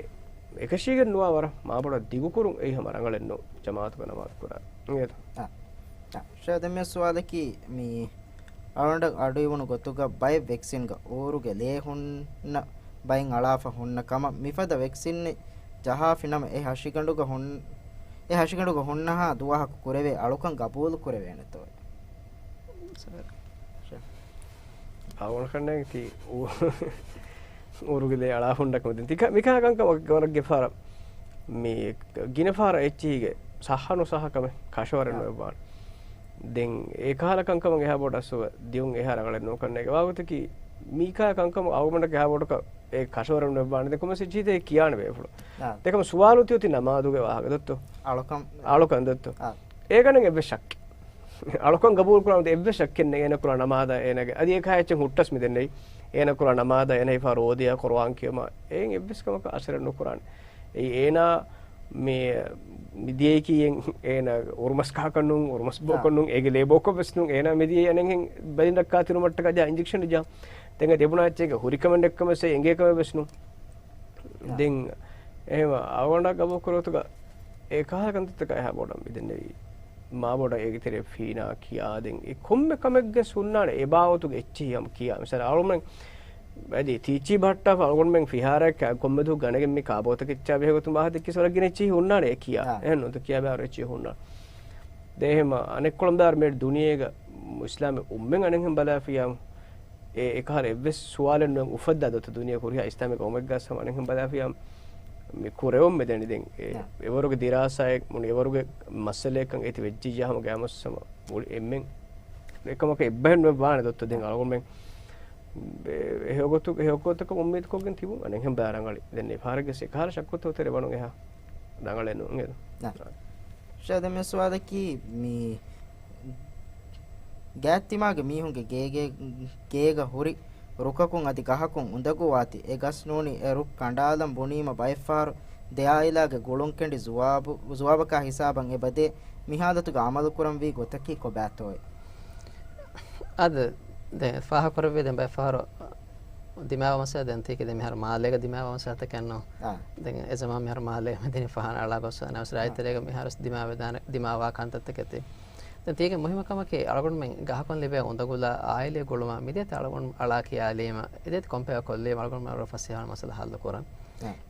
އެކަށީގެން ނުވާ ވަރަށް މާބޮޑަށް ދިގުކުރުން އެއީ ހަމަ ރަނގަޅެއް ނޫން ޖަމާޢަތުގަ ނަމާދު ކުރާ. އިނގޭތަ؟ އާ. އާ. ޝޭޚް ދެން މި ސުވާލަކީ މި އަޅުގަނޑަށް އަޑުއިވުނު ގޮތުގަ ބައެއް ވެކްސިންގަ އޫރުގެ ލޭ ހުންނަ ބައެއް އަޅާފަ ހުންނަ ކަމަށް، މިފަދަ ވެކްސިނެއް ޖަހާފިނަމަ އެ ހަށިގަނޑުގަ ހުން-، އެ ހަށިގަނޑުގަ ހުންނަހާ ދުވަހަކު ކުރެވޭ އަޅުކަން ގަބޫލު ކުރެވޭނެތޯ؟ އަޅުގަނޑަކަށް ނޭނގެ ތި އޫ-، އޫރުގެ ލޭ އަޅާ ހުންނަ ކަމެއް. ދެން ތި ކަ-، މިކާ ކަންކަމަށް ގޮނޑަށް ގެފާރަ މި ގިނަ ފަހަރަށް އެއްޗިހިގެ ސައްހަ ނުސައްހަ ކަމެއް ކަށަވަރެއް ނުވެއްވާނެ. ދެން އެކަހަލަ ކަންކަމަށް އެހާ ބޮޑަށް އަސްލު ދިޔުން އެހާ ރަނގަޅެއް ނޫން ކަންނޭނގެ. ވާގޮތަކީ މީކާ ކަންކަމަށް އަޅުގަނޑަކަށް އެހާ ބޮޑަކަށް އެ ކަށަވަރެއް ނުވެއްވާނެ. ދެން ކޮންމެސް އެއްޗިހިތައް ކިޔާނެ ބޭފުޅުން. އާ. ދެން ކަމަށް ސުވާލު ތިއޮތީ ނަމާދުގެ ވާހަކަ ދޮއްތޯ؟ އަޅުކަން. އަޅުކަން ދޮއްތޯ؟ އާ. އޭގަނޑަށް އެއްވެސް ޝައްކެއް. އަޅުކަން ގަބޫލު ކުރާނެ އެއްވެސް ޝައްކެއް ނެތް އޭނަ ކުރާ ނަމާދާ އޭނަގެ. އަދި އެކާ އެއްޗެއް ހުއްޓަސް މި ދެންނެވި. އޭނަ ކުރާ ނަމާދާ އޭނަ ހިފާ ރޯދިޔާ ޤުރުއާން ކިޔުމާ އެއިން އެއްވެސް ކަމަކަށް އަސަރެއް ނުކުރާނެ. އެއީ އޭނާ މި، މި ދިޔައީކީ އޭނަ އުރުމަސް ކަހަކަށް ނޫން، އުރުމަސް ބޯކަށް ނޫން، އޭގެ ލޭ ބޯކޮށް ވެސް ނޫން. އޭނާ މި ދިޔައީ އަނެއްހެން ބަލިން ރައްކާތެރިވުމަށްޓަކާ ޖާ އިންޖެކްޝަން ޖާ. ދެން އެ ދެބުނާ އެއްޗެއްގެ ހުރިކަމެއް ނެތްކަމެއް ވެސް އެނގޭ ކަމެއް ވެސް ނޫން. ދެން އެހެން އަޅުގަނޑަށް ގަބޫލު ކުރޭ ގޮތުގަ އެ ކަހަލަ ކަންތައްތަކާ އެހާ ބޮޑަށް މި ދެންނެވީ. މާ ބޮޑަށް އޭގެ ތެރޭ ފީނާ ކިޔާ ދެން އެ ކޮންމެ ކަމެއްގެ ހުންނާނެ އެ ބާވަތުގެ އެއްޗެހި ހަމަ ކިޔާ. މިސާލަށް އަޅުގަނޑުމެން އަދި ތީއްޗި ބަހައްޓާފަ އަޅުގަނޑުމެން ފިހާރައެއް ކޮންމެ ދުވަހު ގަނެގެން މި ކާބޯތަކެއްޗާ ބެހޭ ގޮތުން ވާހަކަ ދެއްކި ވަރަށް ގިނަ އެއްޗެހި ހުންނާނެ އެ ކިޔާ. އާ. އެހެން ނުވަތަ ކިޔާ ބާރު އެއްޗެހި ހުންނާނެ. ދެ އެހެން އަނެއްކޮޅުން ބާރު މި ދުނިޔޭގަ އިސްލާމިކް އުއްމަތް އަނެއްހެން ބަލާފިޔާ އެ، އެކަހަލަ އެއްވެސް ސުވާލެއް ނުވެ އުފައްދާ ދޮތަ ދުނިޔެ ހުރިހާ އިސްލާމިކް ގައުމެއްގަސް ހަމަ އަނެއްހެން ބަލާފިޔާ މި ކުރެވުން މި ދެނީ ދެން އެ، އެވަރުގެ ދިރާސާއެއް މުނި އެވަރުގެ މައްސަލައެއްކަން އޭތި ވެއްޖިއްޔާ ހަމަ ގައިމުވެސް ހަމަ މުޅި އެންމެން އެކަމަކަށް އެއްބަހެއް ނުވެ ވާނެ ދޮތަ ދެން އަޅުގަނޑުމެން އެ، އެހެޔޮގޮތު، އެހެޔޮގޮތަކަށް އުއްމީދުކޮށްގެން ތިބުން އަނެއްހެން ބާރަނގަޅި. ދެން އެ ފަހަރެއްގެ އެކަހަލަ ޝައްކުތައް އޮތެރެ ވަނުން އެހާ ރަނގަޅެއް ނޫން އެދު. ޝޭ ދެން މި ސުވާލަކީ މި ގާތްތިމާގެ މީހުންގެ ގޭގެ، ގޭގަ ހުރި ރުކަކުން އަދި ގަހަކުން އުނދަގޫވާތީ އެ ގަސް ނޫނީ އެ ރުއް ކަނޑާލަން ބުނީމަ ބައެއްފަހަރު ދެ އާއިލާގެ ގުޅުން ކެނޑި ޒުވާބު، ޒުވާބަކާ ހިސާބަށް އެބަދޭ. މި ހާލަތުގަ އަމަލުކުރަންވީ ގޮތަކީ ކޮބާތޯއޭ؟ އަދި ދެން ފާހަގަކުރެއްވި ދެން ބައެއްފަހަރު ދިމާވާ މައްސަލަ ދެން ތީކީ ދެން މިހާރު މާލޭގަ ދިމާވާ މައްސަލަތަކެއް ނޫން. އާ. ދެން އެ ޒަމާން މިހާރު މާލޭގަ މިދިނީ ފަހަނަ އަޅާ ގޮސް ނަމަވެސް ރާއްޖެ ތެރޭގަ މިހާރު ދިމާވެދާނެ، ދިމާވާ ކަންތައްތަކެތި. ދެން ތީކީ މުހިއްމު ކަމަކީ އަޅުގަނޑުމެން ގަހަކުން ލިބޭ އުނދަގުލާ އާއިލީ ގުޅުމާ މިދޭތެ އަޅުގަނޑު އަޅާ ކިޔާލީމަ އެދޭތެ ކޮމްޕެއާ ކޮށްލީމަ އަޅުގަނޑުމެން ފަސޭހަވާނެ މައްސަލަ ހައްލު ކުރަން.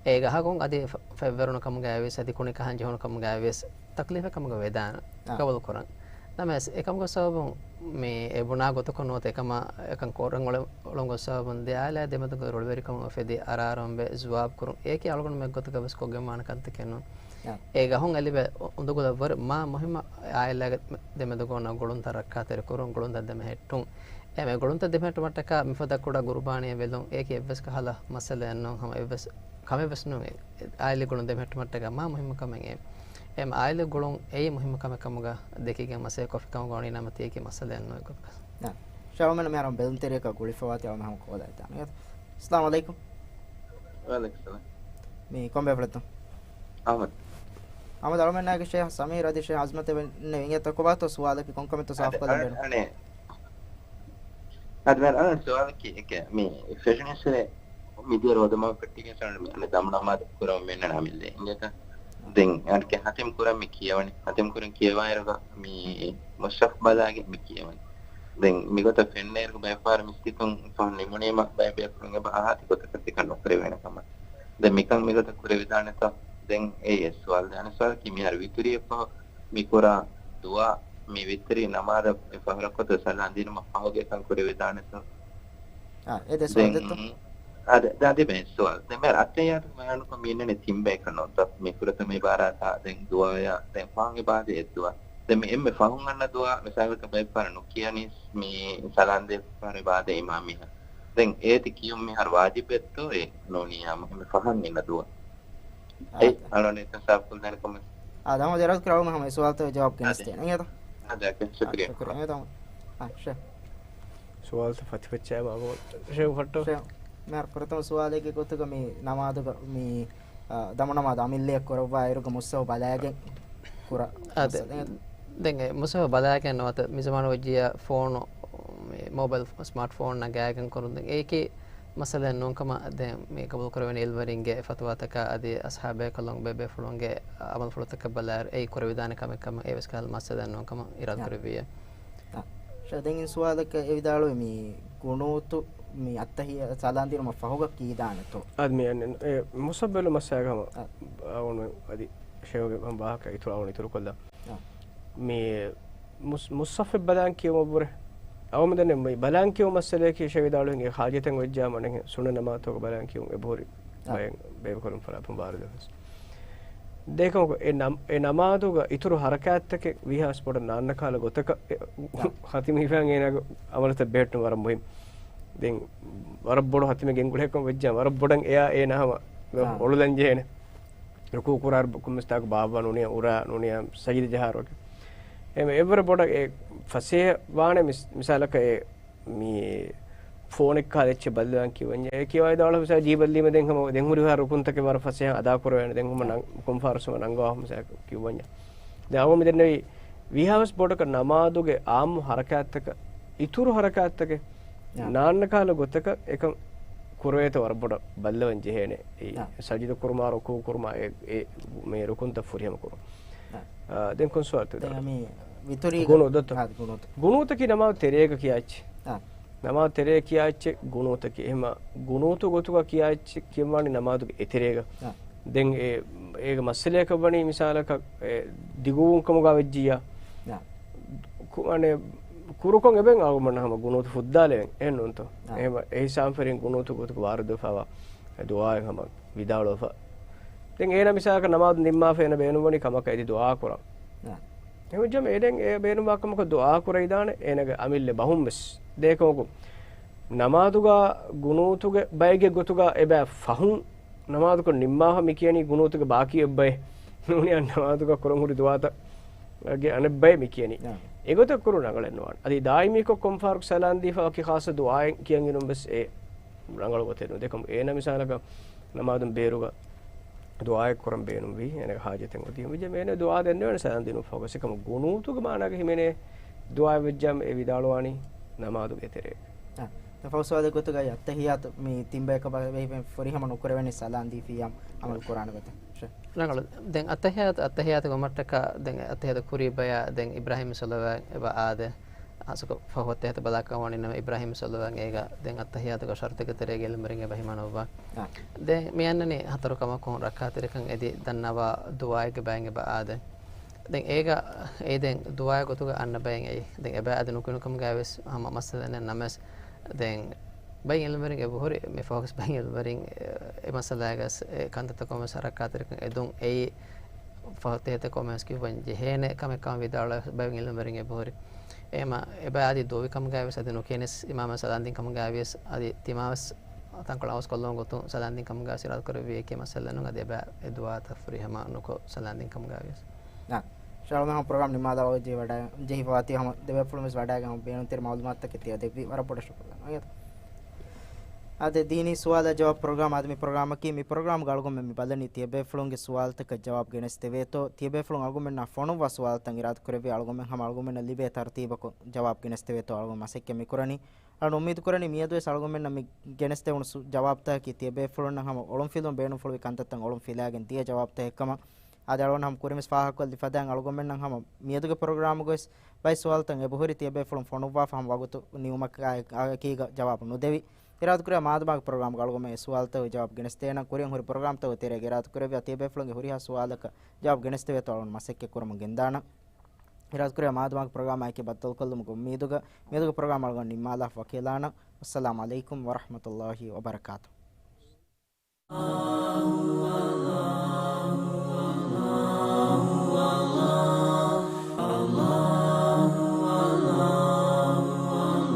އެ ގަހަކުން އަދި ފަ-، ފެއްވެރުނު ކަމުގައިވިޔަސް އަދި ކުނި ކަހަން ޖެހުނު ކަމުގައިވިޔަސް ތަކްލީފެއް ކަމުގަ ވެދާނެ ގަބޫލު ކުރަން. ނަމަވެސް އެކަމުގެ ސަބަބުން މި އެ ބުނާ ގޮތަކަށް ނުވަތަ އެކަމާ އެކަން ކުރަން އުޅެ-، އުޅުން ގޮތް ސަބަބުން ދެ އާއިލާ ދެމެދުގަ ރޮޅުވެރިކަމުން އުފެދި އަރާރަމުން ވެ ޒުވާބު ކުރުން އެއީކީ އަޅުގަނޑު މެގް ގޮތަކަށް ވެސް ކޮށްގެން ވާނެ ކަންތަކެއް ނޫން. އެ ގަހުން އެ ލިބޭ އު-، އުނދަގުލަށް ވަރަށް މާ މުހިއްމު އާއިލާގެ ދެމެދުގަ އޮންނަ ގުޅުންތައް ރައްކާތެރި ކުރުން، ގުޅުންތައް ދެމެހެއްޓުން. އެ މެ ގުޅުންތައް ދެމެހެއްޓުމަށްޓަކާ މިފަދަ ކުޑަ ގުރުބާނީއެއް ވެލުން އެއީކީ އެއްވެސް ކަހަލަ މައްސަލައެއް ނޫން، ހަމަ އެއްވެސް ކަމެއް ވެސް ނޫން. އެ އާއިލީ ގުޅުން ދެމެހެއްޓުމަށްޓަކާ މާ މުހިއްމު ކަމެއް އެ. އެ އާއިލީ ގުޅުން އެއީ މުހިއްމު ކަމެއް ކަމުގަ ދެކިގެން މަސައްކަތް ކޮށްފި ކަމުގަ ވަނީ ނަމަ ތީކީ މައްސަލައެއް ނޫން އެކަމަކަށް. އާ. ޝާމަން މިހާރު ބެލުންތެރިޔަކާ ގުޅިފަވާތީ އަޅުގަނޑު ހަމަ ކޯލާ ދާނެ. އައްސަލާމު ޢަލައިކުމް. ވަޢަލައިކުމް ސަލާމް. މި ކޮންބޭފުޅެއްތޯ؟ އަޙްމަދު. އަޙްމަދު އަޅުމެންނާގެ ޝޭހް ސަމީރު އަދި ޝޭހް އަޒްމަތެ ނެވިގެންތޯ ކޮބާތޯ ސުވާލަކީ ކޮންކަމެއްތޯ ސާފުކޮށްލަން ބޭނުން؟ އަދި މި އަޅުގަނޑު ސުވާލަކީ އެކެ މި ފެށުނީސް މިދިޔަ ރޯދަމާ ފެއްޓިގެން ސަން މި އަނެއް ދަމުނަމާދު ކުރަމުން މިންނަން އަމިއްލަ އިނގޭތަ؟ ދެން އަނެކެ ހަތިމް ކުރަން މި ކިޔަވަނީ. ހަތިމް ކުރަން ކިޔަވާއިރުގަ މި މުޞްޙަފް ބަލާގެން މި ކިޔަވަނީ. ދެން މިގޮތަށް ފެންނައިރު ބައެއްފަހަރު މިސްކިތުން ފަހުން ނިމުނީމަ ބައެއް ބޭފުޅުން އެބަ އަހާތި ގޮތަކަށް ތިކަން ނުކުރެވޭނެ ކަމަށް. ދެން މިކަން މިގޮތަށް ކުރެވިދާނެތަ؟ ދެން އެއީ އެއް ސުވާލު. ދެން އަނެއް ސުވާލަކީ މިހާރު ވިތުރީއެއްފަހު މި ކުރާ ދުޢާ، މި ވިތުރީ ނަމާދަށް އެއް ފަހަރަކު އޮތީ ސަލާން ދިނުމަށް ފަހުގެ ކަން ކުރެވިދާނެތޯ؟ އާ، އެ ދެ ސުވާލު ދެއްތޯ؟ އާ، ދެ، ދެ، ދެ ބޭ ސުވާލު. ދެން މި އައްތަހިއްޔާތު ބަޔާނުކޮށް މި އިންނަނީ ތިން ބަޔަކަށް ނޫންތޯ؟ މި ފުރަތަމަ އިބާރާތާ، ދެން ދުޢާޔާ، ދެން ފަހުން އެބަ އަދި އެއް ދުޢާ. ދެން މި އެންމެ ފަހުން އަންނަ ދުޢާ މިސާލަކަށް ބައެއް ފަހަރު ނުކިޔަނީސް މި ސަލާން ދޭ ފަހަރު އިބާދަ އިމާމް މީހާ. ދެން އޭތި ކިޔުން މިހާރު ވާޖިބެއްތޯ އެ ނޫނިއްޔާ މުހިއްމު ފަހަން އިންނަ ދުޢާ؟ އެ، އަޅުގަނޑު އެކަން ސާފުކޮށްލަން ކަމަށް. އާ، ދަމު ދެރަސް ކުރައުމަ ހަމަ ސުވާލުތައް ޖަވާބު ގެނެސް ދޭނެ. އާ، ޝުކުރިއްޔާ. އާ، ޝޭ. ސުވާލުތައް ފަތިފައްޗާ މަގު ޝޭ ފައްޓޯ. ޝޭ، މިހާރު ފުރަތަމަ ސުވާލެއްގެ ގޮތުގަ މި ނަމާދުގަ މި އާ، ދަމުނަމާދު އަމިއްލައަށް ކުރައްވާ އިރުގަ މުސްހަފު ބަލާގެން ކުރާ އާ، ދެ-، މައްސަލަ. ދެން އެ މުސްހަފު ބަލާގެން ނުވަތަ މިޒަމާނު ވެއްޖިއްޔާ ފޯނު، މި މޯބައިލް ފޯ-، ސްމާޓް ފޯން ނަގާގެން ކުރުން ދެން އެއީކީ މައްސަލައެއް ނޫންކަމަށް ދެން މި ގަބޫލު ކުރެވެނީ އިލްމުވެރިންގެ ފަތުވާތަކާ އަދި އަޞްޙާބޭކަލުން ބޭބޭފުޅުންގެ އަމަލުފުޅުތަކަށް ބަލާއިރު އެއީ ކުރެވިދާނެ ކަމެއް ކަމަށް އެއީވެސް ކަހަލަ މައްސަލައެއް ނޫންކަމަށް އިރާދަ ކުރެއްވިއްޔާ. އާ، ޝޭ، ދެން އިން ސުވާލަކަށް އެ ވިދާޅުވި މި ގުނޫތު މި އައްތަހިއްޔާ ސަލާން ދިނުމަށް ފަހުގަ ކީދާނެތޯ؟ އަދި މި އަން-، އެ މުސައްބަލު މައްސަލަ ހަމަ އާ. އަވަން އަދި ޝޭހުގެ ހަމަ ވާހަކަ އިތުރު އަވަން އިތުރު ކޮށްލާ. އާ. މި މުސް-، މުސްހަފެއް ބަލާން ކިޔުމަށްވުރެ. އަވަމެދަނެ މި ބަލާން ކިޔުމު މައްސަލައަކީ ޝޭ ވިދާޅުވި ހިނގޭ ހާޖަތެއް ވެއްޖާ މަނެހެ ސުންނަ ނަމާދުތަކުގަ ބަލާން ކިޔުން އެބަހުރި އާ. ބައެއް ބޭބެކޮލުން ފަރާތުން ބާރު ދެވެސް. ދޭކަމަކު އެ ނަމް-، އެ ނަމާދުގަ އިތުރު ހަރަކާތްތަކެއް ވީހާވެސް ބޮޑަށް ނާންނަ ކަހަލަ ގޮތަކަށް އެ އާ. ހަތިމް ހިފާން އޭނާގެ އަމަލުތައް ބެހެއްޓުން ވަރަށް މުހިއްމު. ދެން ވަރަށް ބޮޑު ހަތިމެއް ގެންގުޅޭކަން ވެއްޖާ ވަރަށް ބޮޑަށް އެއާ އޭނާ ހަމަ އާ. އޮޅުލަން ޖެހޭނެ. ރުކޫ ކުރާ ކުމެސްތާކު ބާއްވާ ނޫނިޔާ އުރާ ނޫނިޔާ ސަޖިދަ ޖަހާރުވަކި. އެ އެއްވަރަށް ބޮޑަށް އެ ފަސޭހަ ވާނެ މިސް-، މިސާލަކަށް އެ މި ފޯނެއް ކާލެ އެއްޗެއް ބައްލަވަން ކިޔުވަންޏާ. އެ ކިޔަވައިދާޅަ މިސާލަ ޖީބައްލީމަ ދެން ހަމަ ދެން ހުރިހާ ރުކުންތަކެއް ވަރަށް ފަސޭހަ އަދާ ކުރެވޭނެ. ދެން ހަމަ ނަން-، ކޮންފާރުސުމަ ނަންގަވާ މިސާލަކަށް ކިޔުވަންޏާ. ދެން އަޅުގަނޑު މިދެންނެވީ ވީހާވެސް ބޮޑަކަށް ނަމާދުގެ އާއްމު ހަރަކާތްތަކަށް އިތުރު ހަރަކާތްތަކެއް ނާންނަ ކާލަ ގޮތަކަށް އެކަން ކުރެވޭތޯ ވަރަށް ބޮޑަށް ބައްލަވަން ޖެހޭނެ. އެ ސަޖިދަ ކުރުމާ ރުކޫ ކުރުމާ އެ، އެ މޭ ރުކުންތައް ފުރިހަމަ ކުރުން. ދެން ކޮން ސުވާލެއް ދާ؟ މި ވިތުރީގަ ގުނޫދަތު. ގުނޫދު. ގުނޫދަކީ ނަމާދު ތެރޭގަ ކިޔާ އެއްޗެއް. ނަމާދު ތެރޭ ކިޔާ އެއްޗެއް ގުނޫދަކީ. އެހެމަ ގުނޫދު ގޮތުގަ ކިޔާ އެއްޗެއް ކިޔަވާނީ ނަމާދުގެ އެތެރޭގަ. ދެން އެ، އޭގެ މައްސަލަޔަކަށް ވަނީ މިސާލަކަށް އެ ދިގުވުން ކަމުގަ ވެއްޖިއްޔާ. ކު-، އަނެ، ކުރުކޮށް އެބައިން އަޅުގަނޑު ހަމަ ގުނޫދު ފުއްދާލެވެން. އެހެން ނޫންތޯ؟ އެހެމަ އެ ހިސާބުން ފެރިން ގުނޫދު ގޮތުގަ ވާރިދުވެފަވާ ދުޢާއެއް ހަމަ ވިދާޅުވެފަ. ދެން އޭނަ މިސާލަކަށް ނަމާދު ނިންމާފަ އޭނަ ބޭނުންވަނީ ކަމަކަށް އެދި ދުޢާ ކުރަން. އެހެންވެއްޖަމަ އޭނަ އެ ބޭނުންވާ ކަމަކަށް ދުޢާ ކުރެވިދާނެ އޭނަގެ އަމިއްލަ ބަހުން ވެސް. ދޭކަމަކު ނަމާދުގަ ގުނޫދުގެ ބައެއްގެ ގޮތުގަ އެބަ ފަހުން ނަމާދުކޮށް ނިންމާފަ މި ކިޔަނީ ގުނޫދުގެ ބާކީ އެއްބައެއް ނޫނިއްޔާ ނަމާދުގަ ކުރަން ހުރި ދުޢާތައް ގެ އަނެއްބައެއް މި ކިޔަނީ. އެގޮތަށް ކުރުން ރަނގަޅެއް ނުވާނެ. އަދި ދާއިމީކޮށް ކޮންފާރު ސަލާން ދީފަ ވަކި ޚާއްޞަ ދުޢާއެއް ކިޔަން އިނުން ވެސް އެ ރަނގަޅު ގޮތެއް ނޫން. ދެކަމު އޭނަ މިސާލަކަށް ނަމާދުން ބޭރުގަ ދުޢާއެއް ކުރަން ބޭނުންވީ، އޭނަގެ ހާޖަތެއް އޮތީ. އެހެންވެއްޖެ އޭނަ ދުޢާ ދެންނެވޭނެ ސަލާން ދިނުން ފަހުގަ. އެކަމު ގުނޫދުގެ މާނާގަ ހިމެނޭ ދުޢާއެއް ވެއްޖާމަ އެ ވިދާޅުވާނީ ނަމާދުގެ އެތެރޭ. އާ، ދެން ފަހު ސުވާލެއް ގޮތުގައި އައްތަހިއްޔާތު މި ތިން ބަޔަކަށް ބަ-، ބެހި ފުރިހަމަ ނުކުރެވެނީ ސަލާން ދީފިއްޔާ އަމަލު ކުރާނެ ގޮތެއް. ރަނގަޅު. ދެން އައްތަހިއްޔާތު، އައްތަހިއްޔާތުގެ މައްޓަކަށް ދެން އައްތަހިއްޔާތު ކުރީ ބަޔާ ދެން އިބްރާހީމް ޞަލަވާތް އެބަ އާދޭ. ހާއްސަކޮށް ފަހު އައްތަހިއްޔާތު ބަލާކަށް ވަނީ ނަމަ އިބްރާހީމް ޞަލަވާތް އޭގަ ދެން އައްތަހިއްޔާތުގެ ޝަރުޠެއްގެ ތެރޭގަ އިލްމުވެރިން އެބަ ހިމަނައްވާ. ދެން މި އަންނަނީ ހަތަރު ކަމަކުން ރައްކާތެރިކަން އެދި ދަންނަވާ ދުޢާއެއްގެ ބައިން އެބަ އާދޭ. ދެން އޭގަ އެ ދެން ދުޢާއެއް ގޮތުގަ އަންނަ ބައެއް އެއީ. ދެން އެބަ އަދި ނުކިނުކަމުގައި ވެސް ހަމަ މައްސަލައެއް ނަމަވެސް، ދެން ބައެއް އިލްމުވެރިން އެބަހުރި މި ފަހުގަސް ބައެއް އިލްމުވެރިން އެ މައްސަލާގަސް އެ ކަންތައްތަކުން ވެސް ރައްކާތެރިކަން އެދުން އެއީ ފަހު ތޭތަ ކޮމެންޓްސް ކިޔުއްވަން ޖެހޭނެ ކަމެއް ކަމަށް ވިދާޅުވެ ބައެއް އިލްމުވެރިން އެބަހުރި. އެހެމަ އެބަ އަދި ދޯވި ކަމުގައި ވެސް އަދި ނުކިޔަނިސް އިމާމަށް ސަލާން ދިން ކަމުގައި ވިޔަސް އަދި ތިމާ ވެސް ތަންކޮޅެއް އަވަސް ކޮށްލުމުގެ ގޮތުން ސަލާން ދިން ކަމުގައި ވެސް އިރާދަ ކުރެއްވި އެކި މައްސަލައެއް ނޫން. އަދި އެބަ އެ ދުޢާތައް ފުރިހަމަ ނުކޮށް ސަލާން ދިން ކަމުގައި ވިޔަސް. ނާ. ޝާ އަލްލާހު ޕްރޮގްރާމް ނިންމާލާ ޖެހި ވަޑަ-، ޖެހިފަވާތީ ހަމަ ދެބޭފުޅުން ވެސް ވަޑައިގެން ހަމަ ބޭނުންތެރި މައުލޫމާތުތަކެއް ތިޔަ ދެއްވި ވަރަށް ބޮޑަށް ޝުކުރު. އަދި ދީނީ ސުވާލާ ޖަވާބު ޕްރޮގްރާމް އަދި މި ޕްރޮގްރާމަކީ މި ޕްރޮގްރާމްގަ އަޅުގަނޑުމެން މި ބަލަނީ ތިޔަބޭފުޅުންގެ ސުވާލުތަކަށް ޖަވާބު ގެނެސްދެވޭތޯ، ތިޔަބޭފުޅުން އަޅުގަނޑުމެންނާ ފޮނުއްވާ ސުވާލުތައް އިރާދަ ކުރެއްވި އަޅުގަނޑުމެން ހަމަ އަޅުގަނޑުމެންނަށް ލިބޭ ތަރުތީބަކުން ޖަވާބު ގެނެސްދެވޭތޯ އަޅުގަނޑު މަސައްކަތް މި ކުރަނީ. އަޅުގަނޑު އުއްމީދު ކުރަނީ މިއަދުވެސް އަޅުގަނޑުމެންނަށް މި ގެނެސްދެވުނު ސު-، ޖަވާބުތަކަކީ ތިޔަބޭފުޅުންނަށް ހަމަ އޮޅުންފިލުން ބޭނުންފުޅުވި ކަންތައްތައް އޮޅުން ފިލާގެން ދިޔަ ޖަވާބުތައް އެއްކަމަށް. އާދެ، އަޅުގަނޑު ހަމަ ކުރިންވެސް ފާހަގަކޮށްލި ފަދައިން އަޅުގަނޑުމެންނަށް ހަމަ މިއަދުގެ ޕްރޮގްރާމުގަވެސް ބައެއް ސުވާލުތައް އެބަހުރި ތިޔަބޭފުޅުން ފޮނުއްވާފަ ހަމަ ވަގުތު ނިމުމަކާއެކީގަ ޖަވާބު ނުދެވި. އިރާދަކުރިޔާ މާދަމާގެ ޕްރޮގްރާމްގަ އަޅުގަނޑުމެން އެ ސުވާލުތަކުގެ ޖަވާބު ގެނެސްދޭނަން. ކުރިއަށް ހުރި ޕްރޮގްރާމްތަކުގެ ތެރޭގަ އިރާދަކުރެއްވިޔާ ތިޔަބޭފުޅުންގެ ހުރިހާ ސުވާލަކަށް ޖަވާބު ގެނެސްދެވޭތޯ އަޅުގަނޑު މަސައްކަތް ކުރަމުން ގެންދާނަން. އިރާދަކުރިޔާ މާދަމާގެ ޕްރޮގްރާމާއެކީ ބައްދަލުކޮށްލުމުގެ އުއްމީދުގަ މިއަދުގެ ޕްރޮގްރާމް އަޅުގަނޑު ނިންމާލާފަ ވަކިވެލާނަން. އައްސަލާމު ޢަލައިކުމް ވަރަޙްމަތުﷲ ވަބަރަކާތުހު.